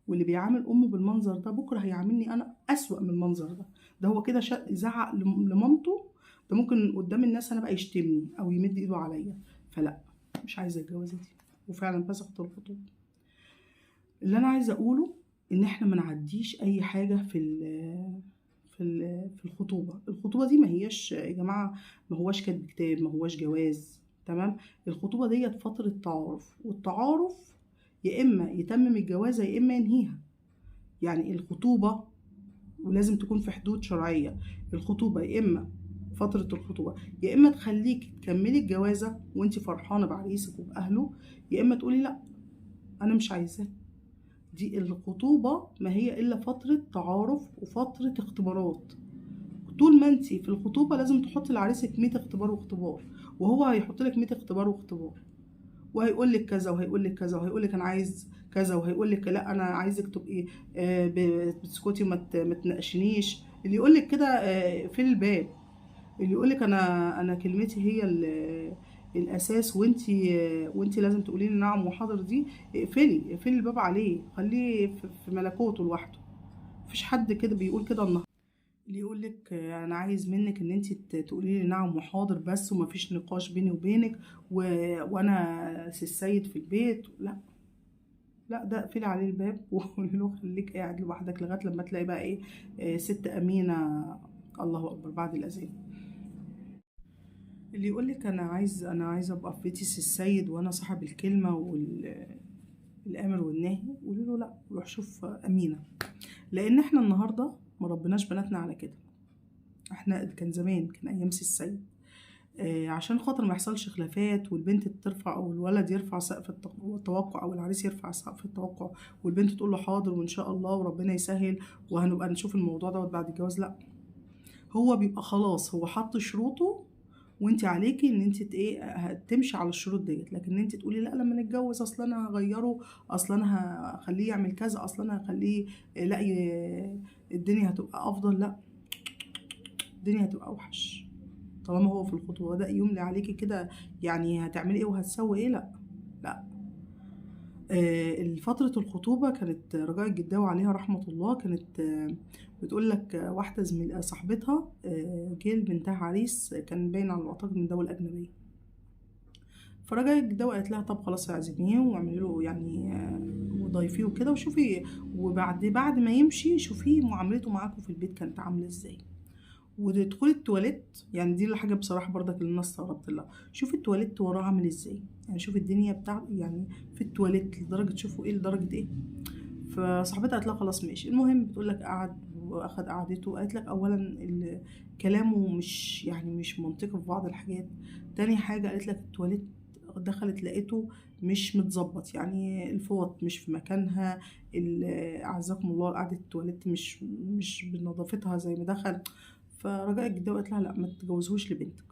واللي بيعامل امه بالمنظر ده بكره هيعاملني انا اسوأ من المنظر ده. ده هو كده زعق لمامته، ده ممكن قدام الناس انا بقى يشتمني او يمد ايده عليا، فلا مش عايزه الجوازه دي. وفعلا فسخت الخطوبة. اللي انا عايزه اقوله ان احنا ما نعديش اي حاجة في ال في ال في الخطوبة. الخطوبة دي ما هياش يا جماعة، ما هواش كاتب كتاب، ما هواش جواز، تمام؟ الخطوبة ديت فترة تعارف، والتعارف يا اما يتمم الجوازه يا اما ينهيها. يعني الخطوبة ولازم تكون في حدود شرعية. الخطوبة يا اما فترة الخطوبة يا اما تخليك تكملي الجوازه وانت فرحانة بعريسك وباهله، يا اما تقولي لا انا مش عايزاه. دي الخطوبة ما هي الا فترة تعارف وفترة اختبارات. طول ما انت في الخطوبة لازم تحطي لعريسك 100 اختبار واختبار، وهو هيحط لك 100 اختبار واختبار، وهيقول لك كذا وهيقول لك كذا وهيقول لك انا عايز كذا، وهيقول لك لا انا عايزك تبقي بتسكتي وما تناقشنيش. اللي يقول لك كده في الباب، اللي يقول لك انا كلمتي هي الاساس، وانتي لازم تقولي لي نعم وحاضر، دي اقفلي الباب عليه، خليه في ملكوته لوحده. مفيش حد كده بيقول كده النهارده. اللي يقول لك انا عايز منك ان انت تقولي لي نعم وحاضر بس، ومفيش نقاش بيني وبينك، وانا السيد في البيت، لا لا، ده اقفلي عليه الباب وقولي له خليك قاعد لوحدك لغاية لما تلاقي بقى ايه ست امينه، الله اكبر، بعد الاذان. اللي يقول لك انا عايز ابقى في بيتي السيد وانا صاحب الكلمة والامر والنهي، قولي له لا، روح شوف امينه. لان احنا النهارده ما ربناش بناتنا على كده. احنا كان زمان، كان ايام سي السيد، عشان خاطر ما يحصلش خلافات، والبنت ترفع او الولد يرفع سقف التوقع، او العريس يرفع سقف التوقع، والبنت تقول له حاضر وان شاء الله وربنا يسهل وهنبقى نشوف الموضوع دوت بعد الجواز. لا، هو بيبقى خلاص هو حط شروطه، وانت عليكي ان انت ايه هتمشي على الشروط ديت. لكن انت تقولي لا لما نتجوز اصل انا هغيره، اصل انا هخليه يعمل كذا، اصل انا هخليه لا الدنيا هتبقى افضل، لا الدنيا هتبقى اوحش. طالما هو في الخطوبة ده يملي عليكي كده، يعني هتعملي ايه وهتسوي ايه؟ لا لا. فترة الخطوبة كانت رجاء الجداوي عليها رحمة الله كانت بتقول لك واحدة زميل صاحبتها جه بنتها عريس كان باين على اعتقد من دولة أجنبية، فرجاء الجداوي قالت لها طب خلاص اعزميه واعملي له يعني ضيفيه وكده، وشوفي وبعد ما يمشي شوفيه معاملته معاكم في البيت كانت عامله ازاي. وتدخلي التواليت، يعني دي الحاجة بصراحة برضك اللي انا استغربت لها، شوفي التواليت وراه عامل ازاي، يعني شوفي الدنيا بتاع يعني في التواليت لدرجة شوفوا ايه لدرجة ايه. فصاحبتها قالت لها خلاص ماشي. المهم بتقول لك قعد واخد قعدته، قالت لك اولا كلامه مش يعني مش منطقي في بعض الحاجات، تاني حاجة قالت لك التواليت دخلت لقيته مش متظبط، يعني الفوط مش في مكانها، اعزكم الله قعدة التواليت مش بنظافتها زي ما دخل. فرجاء الجداوي قالت لها لا ما تتجوزهوش لبنتك.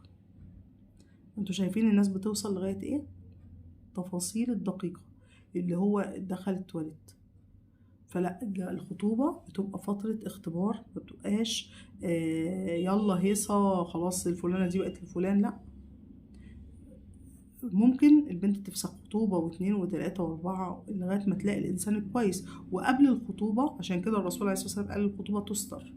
انتوا شايفين الناس بتوصل لغاية ايه؟ تفاصيل الدقيقة اللي هو دخل التواليت. فلا، الخطوبة بتبقى فترة اختبار، ما بتبقاش يلا هيصه خلاص الفلانه دي بقت لفلان، لا. ممكن البنت تفسخ خطوبة 2 و3 و4 لغاية ما تلاقي الإنسان الكويس. وقبل الخطوبة، عشان كده الرسول عليه الصلاة والسلام قال الخطوبة تستر،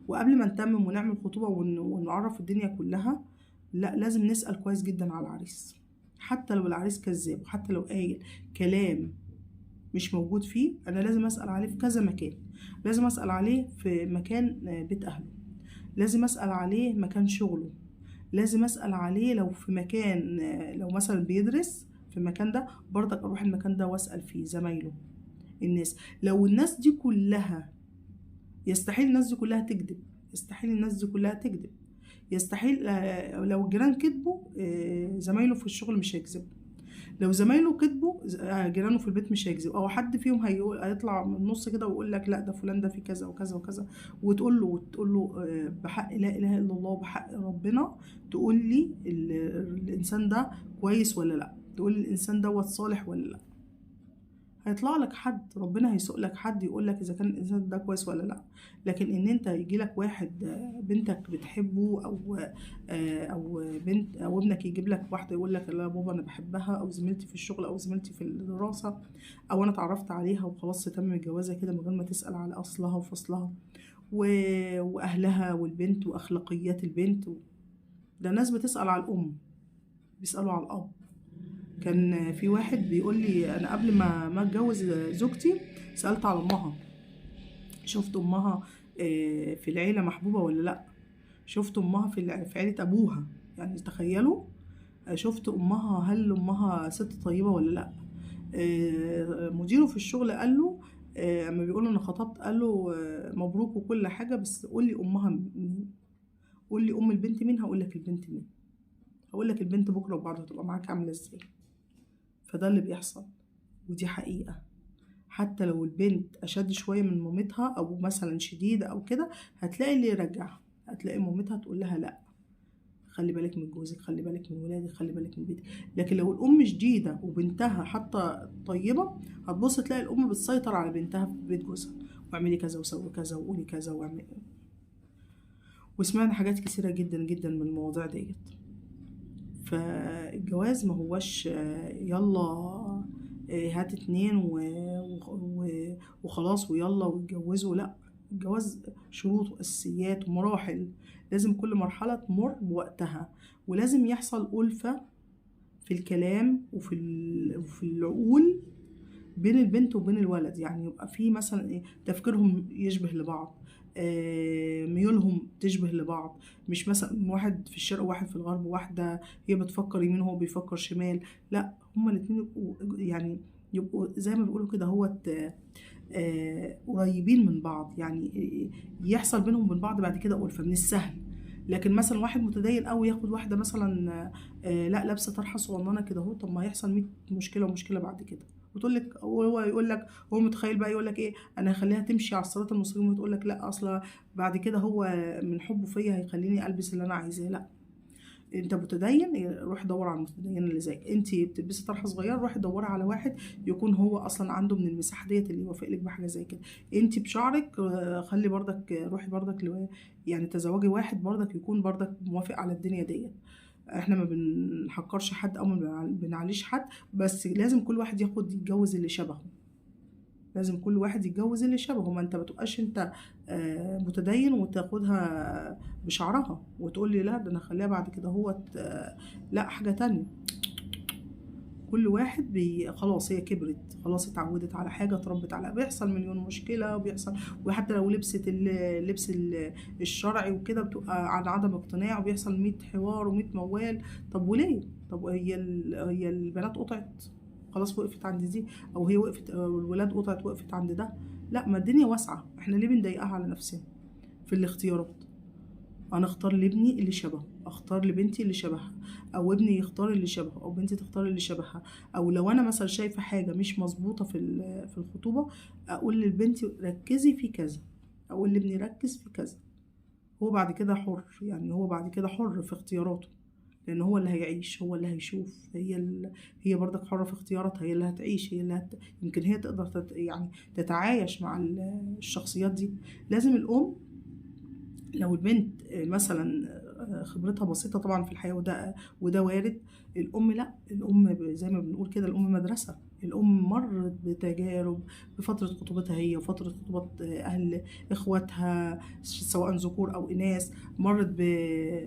وقبل ما نتمم ونعمل خطوبة ونعرف الدنيا كلها، لا لازم نسأل كويس جدا على العريس، حتى لو العريس كذاب وحتى لو قايل كلام مش موجود فيه، أنا لازم أسأل عليه في كذا مكان. لازم أسأل عليه في مكان بيت أهله، لازم أسأل عليه مكان شغله، لازم اسال عليه لو في مكان، لو مثلا بيدرس في المكان ده برضك اروح المكان ده واسال فيه زمايله الناس. لو الناس دي كلها، يستحيل الناس دي كلها تكذب، يستحيل الناس دي كلها تكذب، يستحيل. لو الجيران كذبوا زمايله في الشغل مش هيكذبوا، لو زمايله كذبوا جيرانه في البيت مش هيكذبوا، او حد فيهم هيطلع من النص كده ويقول لك لا ده فلان ده في كذا وكذا وكذا، وتقول له بحق لا اله الا الله وبحق ربنا تقول لي الانسان ده كويس ولا لا، تقول لي الانسان دوت صالح ولا لا. هيطلع لك حد، ربنا هيسوق لك حد يقول لك اذا كان الانسان ده كويس ولا لا. لكن ان انت يجي لك واحد بنتك بتحبه او بنت او ابنك يجيب لك واحدة يقول لك لا بابا انا بحبها، او زميلتي في الشغل او زميلتي في الدراسة، او انا اتعرفت عليها وخلاص تم الجوازه كده من غير ما تسال على اصلها وفصلها واهلها والبنت واخلاقيات البنت ده ناس بتسال على الام، بيسالوا على الاب. كان في واحد بيقول لي انا قبل ما اتجوز زوجتي سالت على امها، شفت امها في العيلة محبوبه ولا لا، شفت امها في عيله ابوها، يعني تخيلوا، شفت امها هل امها ست طيبة ولا لا. مديره في الشغل قال له اما بيقول له انا خطبت، قال له مبروك وكل حاجة، بس قول لي امها مين، قول لي ام البنت مين، هقول لك البنت مين، هقول لك البنت بكره وبعده هتبقى معاك عامله ازاي. فده اللي بيحصل، ودي حقيقة. حتى لو البنت أشد شوية من مامتها أو مثلا شديدة أو كده، هتلاقي اللي يرجعها، هتلاقي مامتها تقول لها لأ خلي بالك من جوزك، خلي بالك من ولادك، خلي بالك من بيتك. لكن لو الأم شديدة وبنتها حتى طيبة، هتبص تلاقي الأم بتسيطر على بنتها في بيت جوزها، واعملي كذا وسوي كذا وقولي كذا واعملي. وسمعنا حاجات كثيرة جدا جدا من المواضيع ديت. فالجواز ما هوش يلا هات 2 وخلاص ويلا واتجوزوا، لا، الجواز شروط واساسيات ومراحل، لازم كل مرحلة تمر بوقتها، ولازم يحصل ألفة في الكلام وفي العقول بين البنت وبين الولد، يعني يبقى في مثلا ايه تفكيرهم يشبه لبعض، ميولهم تشبه لبعض، مش مثلا واحد في الشرق وواحد في الغرب، واحدة هي بتفكر يمين وهو بيفكر شمال، لا هما الاتنين يعني يبقوا زي ما بيقولوا كده هو قريبين من بعض، يعني يحصل بينهم وبين بعض بعد كده ألفة من السهل. لكن مثلا واحد متدين قوي ياخد واحدة مثلا لا لابسه طرحه صغننه كده اهو، طب ما هيحصل 100 مشكلة ومشكلة بعد كده. وتقول لك، وهو يقول لك هو متخيل بقى يقول لك ايه، انا هخليها تمشي على الصراط المستقيم، وتقول لك لا اصلا بعد كده هو من حبه فيا هيخليني البس اللي انا عايزاه. لا، انت متدين روح دور على المتدين اللي زيك، انت بتلبسي طرحه صغيرة روحي دوري على واحد يكون هو اصلا عنده من المساحة ديت اللي يوافق لك بحاجة زي كده. انت بشعرك خلي بردك، روحي بردك يعني تزوجي واحد بردك يكون بردك موافق على الدنيا ديت. احنا ما بنحقرش حد او ما بنعليش حد، بس لازم كل واحد ياخد يتجوز اللي شبهه، لازم كل واحد يتجوز اللي شبهه. ما انت بتبقاش انت متدين وتاخدها بشعرها وتقول لي لا ده انا هخليها بعد كده هو لا حاجة تانية. كل واحد خلاص هي كبرت، خلاص اتعودت على حاجة، اتربت على، بيحصل مليون مشكلة وبيحصل، وحتى لو لبست اللبس الشرعي وكده بتبقى عن عدم اقتناع، وبيحصل 100 حوار و100 موال. طب وليه؟ طب هي البنات قطعت خلاص وقفت عند دي، او هي وقفت، أو الولاد قطعت وقفت عند ده؟ لا، ما الدنيا واسعة، احنا ليه بنضيقها على نفسنا في الاختيارات؟ انا اختار لابني اللي شبهه، اختار لبنتي اللي شبهها، او ابني يختار اللي شبهه، او بنتي تختار اللي شبهها. او لو انا مثلا شايفه حاجة مش مظبوطة في الخطوبة، اقول للبنت ركزي في كذا، اقول لابني ركز في كذا. هو بعد كده حر، يعني هو بعد كده حر في اختياراته، لان هو اللي هيعيش، هو اللي هيشوف، هي برضك حره في اختياراتها، هي اللي هتعيش، هي اللي يمكن هي تقدر يعني تتعايش مع الشخصيات دي. لازم الام لو البنت مثلا خبرتها بسيطة طبعا في الحياة، وده وارد، الام لا، الام زي ما بنقول كده الام مدرسه. الام مرت بتجارب بفترة خطوبتها هي وفترة خطوبه اهل اخواتها سواء ذكور او اناث، مرت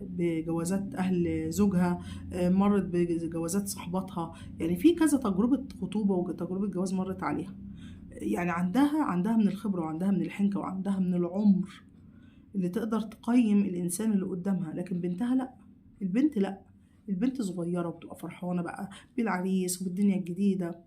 بجوازات اهل زوجها، مرت بجوازات صحباتها، يعني في كذا تجربه خطوبه وتجربه جواز مرت عليها، يعني عندها من الخبرة وعندها من الحنكه وعندها من العمر اللي تقدر تقيم الإنسان اللي قدامها. لكن بنتها لأ، البنت لأ، البنت صغيرة وبتبقى فرحانة بقى بالعريس وبالدنيا الجديدة،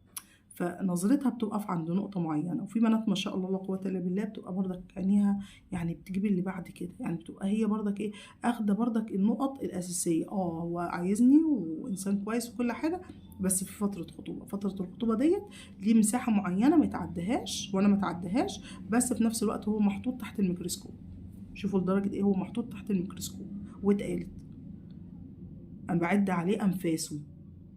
فنظرتها بتقف عند نقطة معينة. وفي بنات ما شاء الله لا قوة إلا بالله بتبقى برضك عينيها يعني بتجيب اللي بعد كده، يعني بتبقى هي برضك إيه، أخدة برضك النقط الأساسية، هو عايزني وإنسان كويس وكل حاجة، بس في فترة خطوبة، فترة الخطوبة ديت ليه مساحة معينة ما يتعدهاش وأنا ما تعدهاش، بس في نفس الوقت هو محطوط تحت الميكروسكوب. شوفوا لدرجة ايه هو محطوط تحت الميكروسكوب، واتقالت انا بعد عليه انفاسه،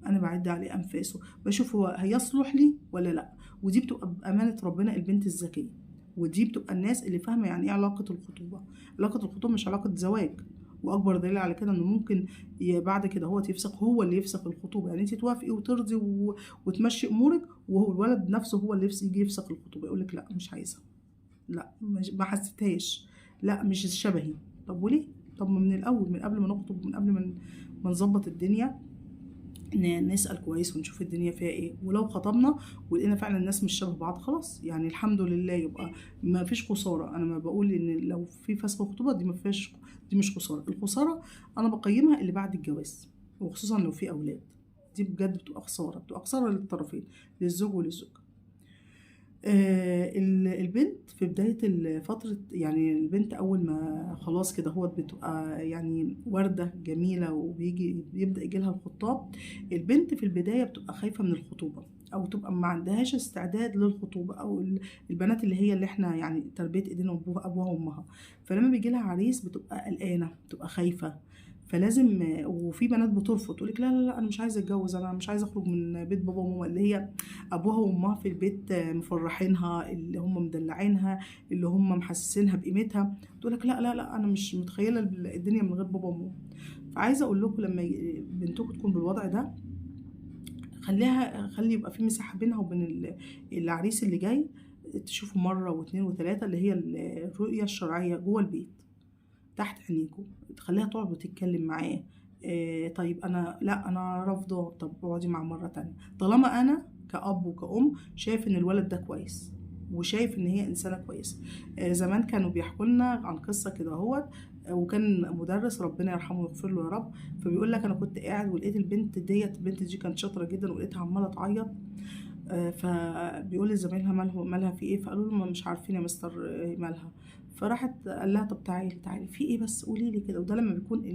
انا بعد عليه انفاسه، بشوف هو هيصلح لي ولا لا. ودي بتبقى بأمانة ربنا البنت الذكية، ودي بتبقى الناس اللي فاهمة يعني ايه علاقة الخطوبة. علاقة الخطوبة مش علاقة زواج، واكبر دليل على كده انه ممكن بعد كده هو يفسخ، هو اللي يفسخ الخطوبة، يعني انت توافقي وترضي وتمشي امورك، وهو الولد نفسه هو اللي يجي يفسخ الخطوبة، يقولك لا مش عايزة، لا ما حسيتهاش، لا مش شبهي. طب وليه؟ طب ما من الاول، من قبل ما نخطب، من قبل ما نظبط الدنيا، نسأل كويس ونشوف الدنيا فيها ايه. ولو خطبنا ولقينا فعلا الناس مش شبه بعض، خلاص يعني الحمد لله، يبقى ما فيش خسارة. انا ما بقول ان لو في فسخ خطوبة دي ما فيهاش، دي مش خسارة. الخسارة انا بقيمها اللي بعد الجواز، وخصوصا لو في اولاد، دي بجد بتبقى خسارة، بتبقى خسارة للطرفين، للزوج وللزوجة. البنت في بداية فترة، يعني البنت أول ما خلاص كده هو بتبقى يعني وردة جميلة وبيجي بيبدأ يجيلها الخطاب، البنت في البداية بتبقى خايفة من الخطوبة، أو تبقى ما عندهاش استعداد للخطوبة، أو البنات اللي هي اللي احنا يعني تربية إيدينا أبوها وأمها، فلما بيجيلها عريس بتبقى قلقانة، بتبقى خايفة. فلازم، وفي بنات بترفض تقولك لا لا لا انا مش عايزه اتجوز، انا مش عايزه اخرج من بيت بابا وماما، اللي هي ابوها وامها في البيت مفرحينها، اللي هم مدلعينها، اللي هم محسسينها بقيمتها، تقولك لا لا لا انا مش متخيله الدنيا من غير بابا وماما. فعايزه اقول لكم لما بنتكم تكون بالوضع ده، خلي يبقى في مساحة بينها وبين العريس اللي جاي، تشوفوا مرة واثنين وثلاثة، اللي هي الرؤية الشرعية جوه البيت تحت عينيكم، تخليها تقعد وتتكلم معاه. طيب انا لا انا رافضه، طب اقعدي مع مرة تانية. طالما انا كأب وكأم شايف ان الولد ده كويس وشايف ان هي انسانه كويسة. زمان كانوا بيحكوا لنا عن قصة كده اهوت، وكان مدرس ربنا يرحمه ويغفر له يا رب، فبيقول لك انا كنت قاعد ولقيت البنت ديت، البنت دي كانت شاطرة جدا، ولقيتها عماله تعيط. فبيقول لزمايلها مالها في ايه، فقالوا له مش عارفين يا مستر مالها. فراحت قال لها طب تعالي تعالي في ايه بس قولي لي كده. وده لما بيكون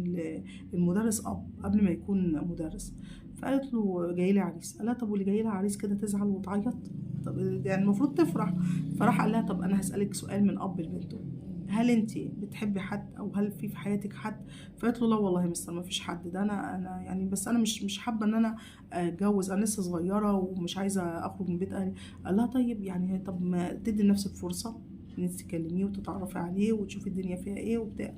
المدرس اب قبل ما يكون مدرس. فقالت له جاي لي عريس. قال لها طب واللي جاي لها عريس كده تزعل وتعيط؟ طب يعني المفروض تفرح. فراح قال لها طب انا هسألك سؤال من اب لبنته، هل انت بتحبي حد او هل في حياتك حد؟ فقالت له لا والله يا مستر ما فيش حد، ده انا يعني بس انا مش حابة ان انا اتجوز، انا لسه صغيرة ومش عايزه اخرج من بيت اهلي. قال لها طيب يعني طب ما تدي لنفسك فرصة ان انت تكلميه وتتعرفي عليه وتشوفي الدنيا فيها ايه وبتاع.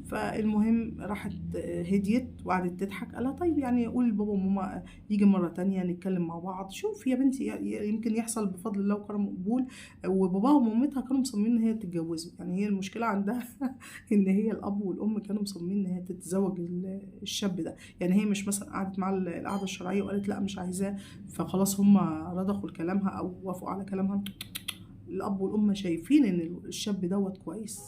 فالمهم راحت هديت وقعدت تضحك، قالها طيب يعني قول لبابا وماما يجي مرة تانية نتكلم مع بعض، شوف يا بنتي يمكن يحصل بفضل الله وكرم وقبول. وباباها ومامتها كانوا مصممين ان هي تتجوزه، يعني هي المشكلة عندها ان هي الاب والام كانوا مصممين ان هي تتزوج الشاب ده، يعني هي مش مثلا قعدت مع القعدة الشرعية وقالت لا مش عايزاه فخلاص هم رضخوا لكلامها او وافقوا على كلامها. الاب والام شايفين ان الشاب دوت كويس،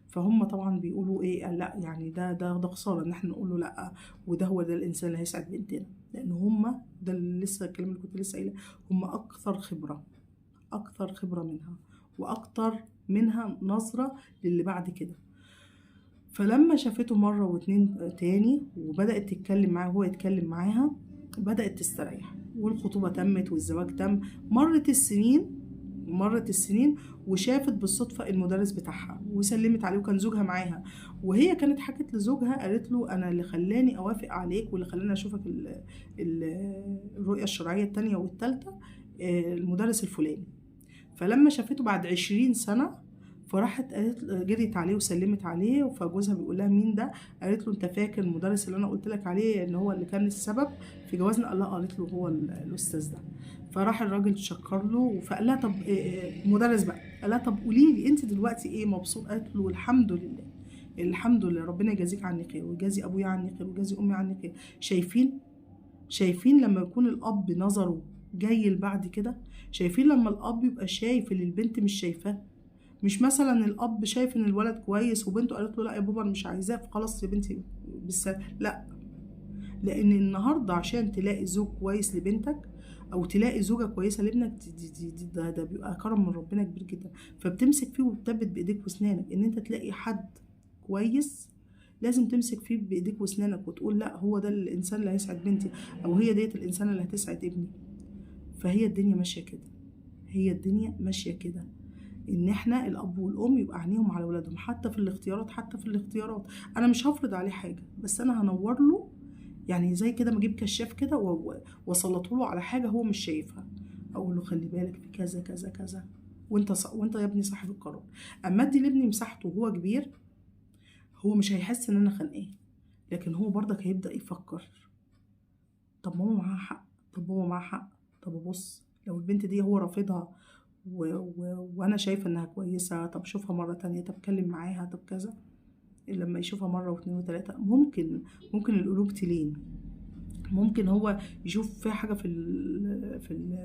فهم طبعا بيقولوا ايه، لا يعني ده خسارة ان احنا نقول له لا، وده هو ده الانسان اللي هيسعد بنتنا، لان هم ده اللي لسه الكلام اللي كنت لسه قايله، هم اكثر خبره، اكثر خبره منها واكثر منها نظره للي بعد كده. فلما شافته مرة واتنين تاني وبدات تتكلم معاه وهو يتكلم معاها، بدات تستريح، والخطوبه تمت والزواج تم. مرت السنين وشافت بالصدفة المدرس بتاعها وسلمت عليه، وكان زوجها معاها، وهي كانت حكت لزوجها قالت له انا اللي خلاني اوافق عليك واللي خلاني اشوفك الرؤية الشرعية التانية والتالتة المدرس الفلاني. فلما شافته بعد 20 سنة فراحت قالت، جريت عليه وسلمت عليه، فجوزها بيقول لها مين ده؟ قالت له انت فاكر المدرس اللي انا قلت لك عليه ان هو اللي كان السبب في جوازنا؟ قال لها، قالت له هو الاستاذ ده. فراح الراجل شكر له، فقال لها طب المدرس بقى قال لها طب قولي لي انت دلوقتي ايه مبسوط؟ قالت له الحمد لله، الحمد لله، ربنا يجازيك عني خير ويجازي ابويا عني خير ويجازي امي عني خير. شايفين لما يكون الاب نظره جاي بعد كده، شايفين لما الاب يبقى شايف اللي البنت مش شايفاه، مش مثلا الاب شايف ان الولد كويس وبنته قالت له لا يا بابا انا مش عايزاه فخلاص يا بنتي بالسلامة، لا. لان النهارده عشان تلاقي زوج كويس لبنتك او تلاقي زوجه كويسة لابنك، دي ده بيبقى كرم من ربنا كبير جدا، فبتمسك فيه وبتثبت بايديك واسنانك. ان انت تلاقي حد كويس لازم تمسك فيه بايديك واسنانك وتقول لا هو ده الانسان اللي هيسعد بنتي، او هي ديت الانسان اللي هتسعد ابني. فهي الدنيا ماشية كده، هي الدنيا ماشية كده، ان احنا الاب والام يبقى عينيهم على اولادهم حتى في الاختيارات، حتى في الاختيارات. انا مش هفرض عليه حاجة، بس انا هنور له، يعني زي كده ما اجيب كشاف كده واسلطه له على حاجة هو مش شايفها، اقول له خلي بالك في كذا كذا كذا، وانت يا ابني صاحب القرار. اما ادي لابني مساحته وهو كبير، هو مش هيحس ان انا خانقاه، لكن هو برضك هيبدا يفكر، طب ماما معاها حق، طب بابا معاه حق، طب ابص لو البنت دي هو رافضها وانا شايفه انها كويسة، طب شوفها مرة تانية، طب اتكلم معاها، طب كذا. لما يشوفها مرة واثنين وثلاثة ممكن القلوب تلين، ممكن هو يشوف فيها حاجة في ال في ال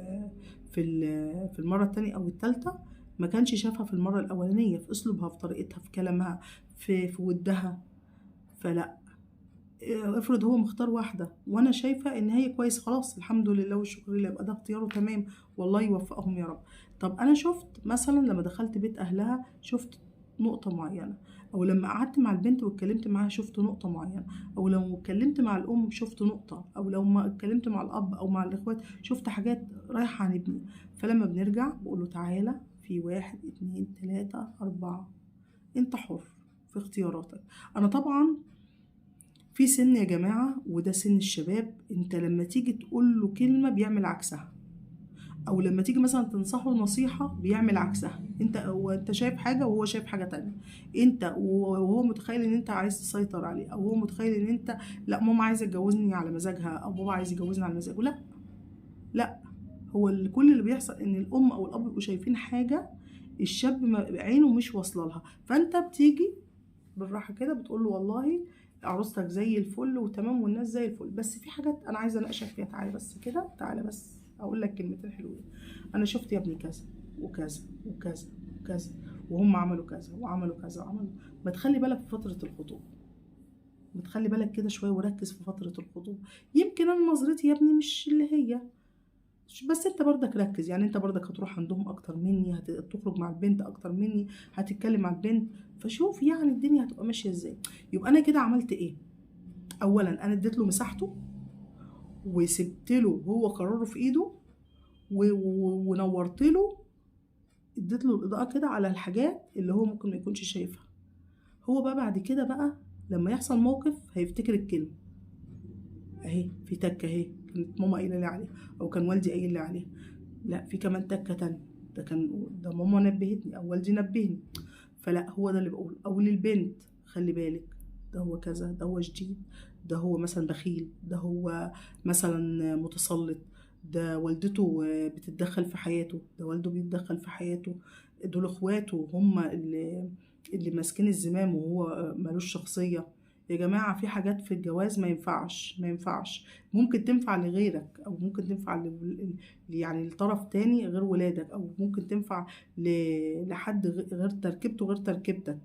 في ال في المرة التانية او الثالثة ما كانش شافها في المرة الاولانية، في اسلوبها، في طريقتها، في كلامها، في ودها. فلا افرض هو مختار واحدة وانا شايفه ان هي كويس، خلاص الحمد لله والشكر لله، يبقى ده اختياره تمام، والله يوفقهم يا رب. طب انا شفت مثلا لما دخلت بيت اهلها شفت نقطة معينة، او لما قعدت مع البنت واتكلمت معاها شفت نقطة معينة، او لو اتكلمت مع الام شفت نقطة، او لو ما اتكلمت مع الاب او مع الاخوات شفت حاجات رايحة عن ابني. فلما بنرجع بقول له تعالى في 1 2 3 4، انت حر في اختياراتك. انا طبعا في سن يا جماعة، وده سن الشباب، انت لما تيجي تقول له كلمة بيعمل عكسها، او لما تيجي مثلا تنصحه نصيحة بيعمل عكسها. انت شايف حاجة وهو شايف حاجة تانية، انت وهو متخيل ان انت عايز تسيطر عليه، او هو متخيل ان انت لا ماما عايزة تجوزني على مزاجها، او بابا عايز يجوزني على مزاجه. لا لا، هو كل اللي بيحصل ان الام او الاب بيبقوا شايفين حاجة الشاب عينه مش واصله لها. فانت بتيجي بالراحة كده بتقول له والله عروستك زي الفل وتمام والناس زي الفل، بس في حاجات انا عايزه اناقشك فيها، تعالى بس كده، تعالى بس اقول لك كلمتين حلوين. انا شفت يا ابني كذا وكذا وكذا وكذا، وهم عملوا كذا وعملوا كذا وعملوا. ما تخلي بالك في فترة الخطوبة، ما تخلي بالك كده شوية وركز في فترة الخطوبة. يمكن انا نظرتي يا ابني مش اللي هي، بس انت برضك ركز، يعني انت برضك هتروح عندهم اكتر مني، هتخرج مع البنت اكتر مني، هتتكلم مع البنت، فشوف يعني الدنيا هتبقى ماشية ازاي. يبقى انا كده عملت ايه؟ اولا انا اديت له مساحته وسبت له هو قراره في ايده، ونورت له، اديت له الاضاءة كده على الحاجات اللي هو ممكن ما يكونش شايفها. هو بقى بعد كده بقى لما يحصل موقف هيفتكر الكلمة، اهي في تكه اهي كانت ماما قايله لي عليها، او كان والدي قايل لي عليها، لا في كمان تكه تانية، ده كان ده ماما نبهتني او والدي نبهني. فلا هو ده اللي بقوله. او للبنت خلي بالك، ده هو كذا، ده هو شديد، ده هو مثلا بخيل، ده هو مثلا متسلط، ده والدته بتتدخل في حياته، ده والده بيتدخل في حياته، دول اخواته هم اللي ماسكين الزمام وهو ملوش شخصية. يا جماعة في حاجات في الجواز ما ينفعش، ما ينفعش. ممكن تنفع لغيرك، او ممكن تنفع يعني لطرف تاني غير ولادك، او ممكن تنفع لحد غير تركيبته غير تركيبتك،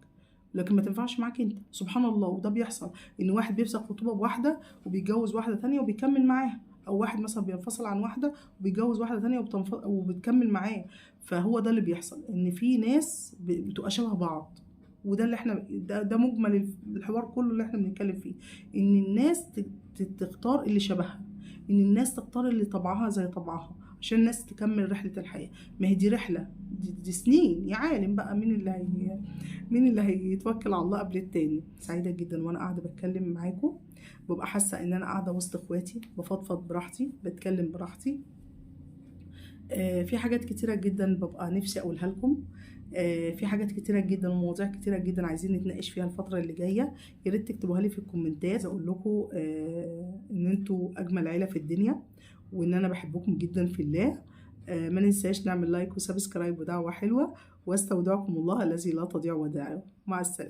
لكن ما تنفعش معاك انت. سبحان الله. وده بيحصل ان واحد بيفسخ خطوبة بواحدة وبيتجوز واحدة تانية وبيكمل معاها، او واحد مثلا بينفصل عن واحدة وبيتجوز واحدة تانية وبتكمل معاه. فهو ده اللي بيحصل، ان في ناس بتبقى شبه بعض، وده اللي احنا ده مجمل الحوار كله اللي احنا بنتكلم فيه، ان الناس تختار اللي شبهها، ان الناس تختار اللي طبعها زي طبعها، عشان الناس تكمل رحلة الحياة. ما هي دي رحلة، دي سنين يا عالم بقى، مين اللي هيتوكل على الله قبل التاني. سعيدة جدا وانا قاعدة بتكلم معاكم، ببقى حاسة ان انا قاعدة وسط اخواتي، بفضفض براحتي، بتكلم براحتي. في حاجات كتيرة جدا ببقى نفسي اقولها لكم، في حاجات كتيرة جدا ومواضيع كتيرة جدا عايزين نتناقش فيها الفترة اللي جاية. يا ريت تكتبوها لي في الكومنتات. اقول لكم ان انتوا اجمل عيلة في الدنيا، وان انا بحبكم جدا في الله. ما ننساش نعمل like و subscribe ودعوة حلوة، واستودعكم الله الذي لا تضيع ودائعه. مع السلامة.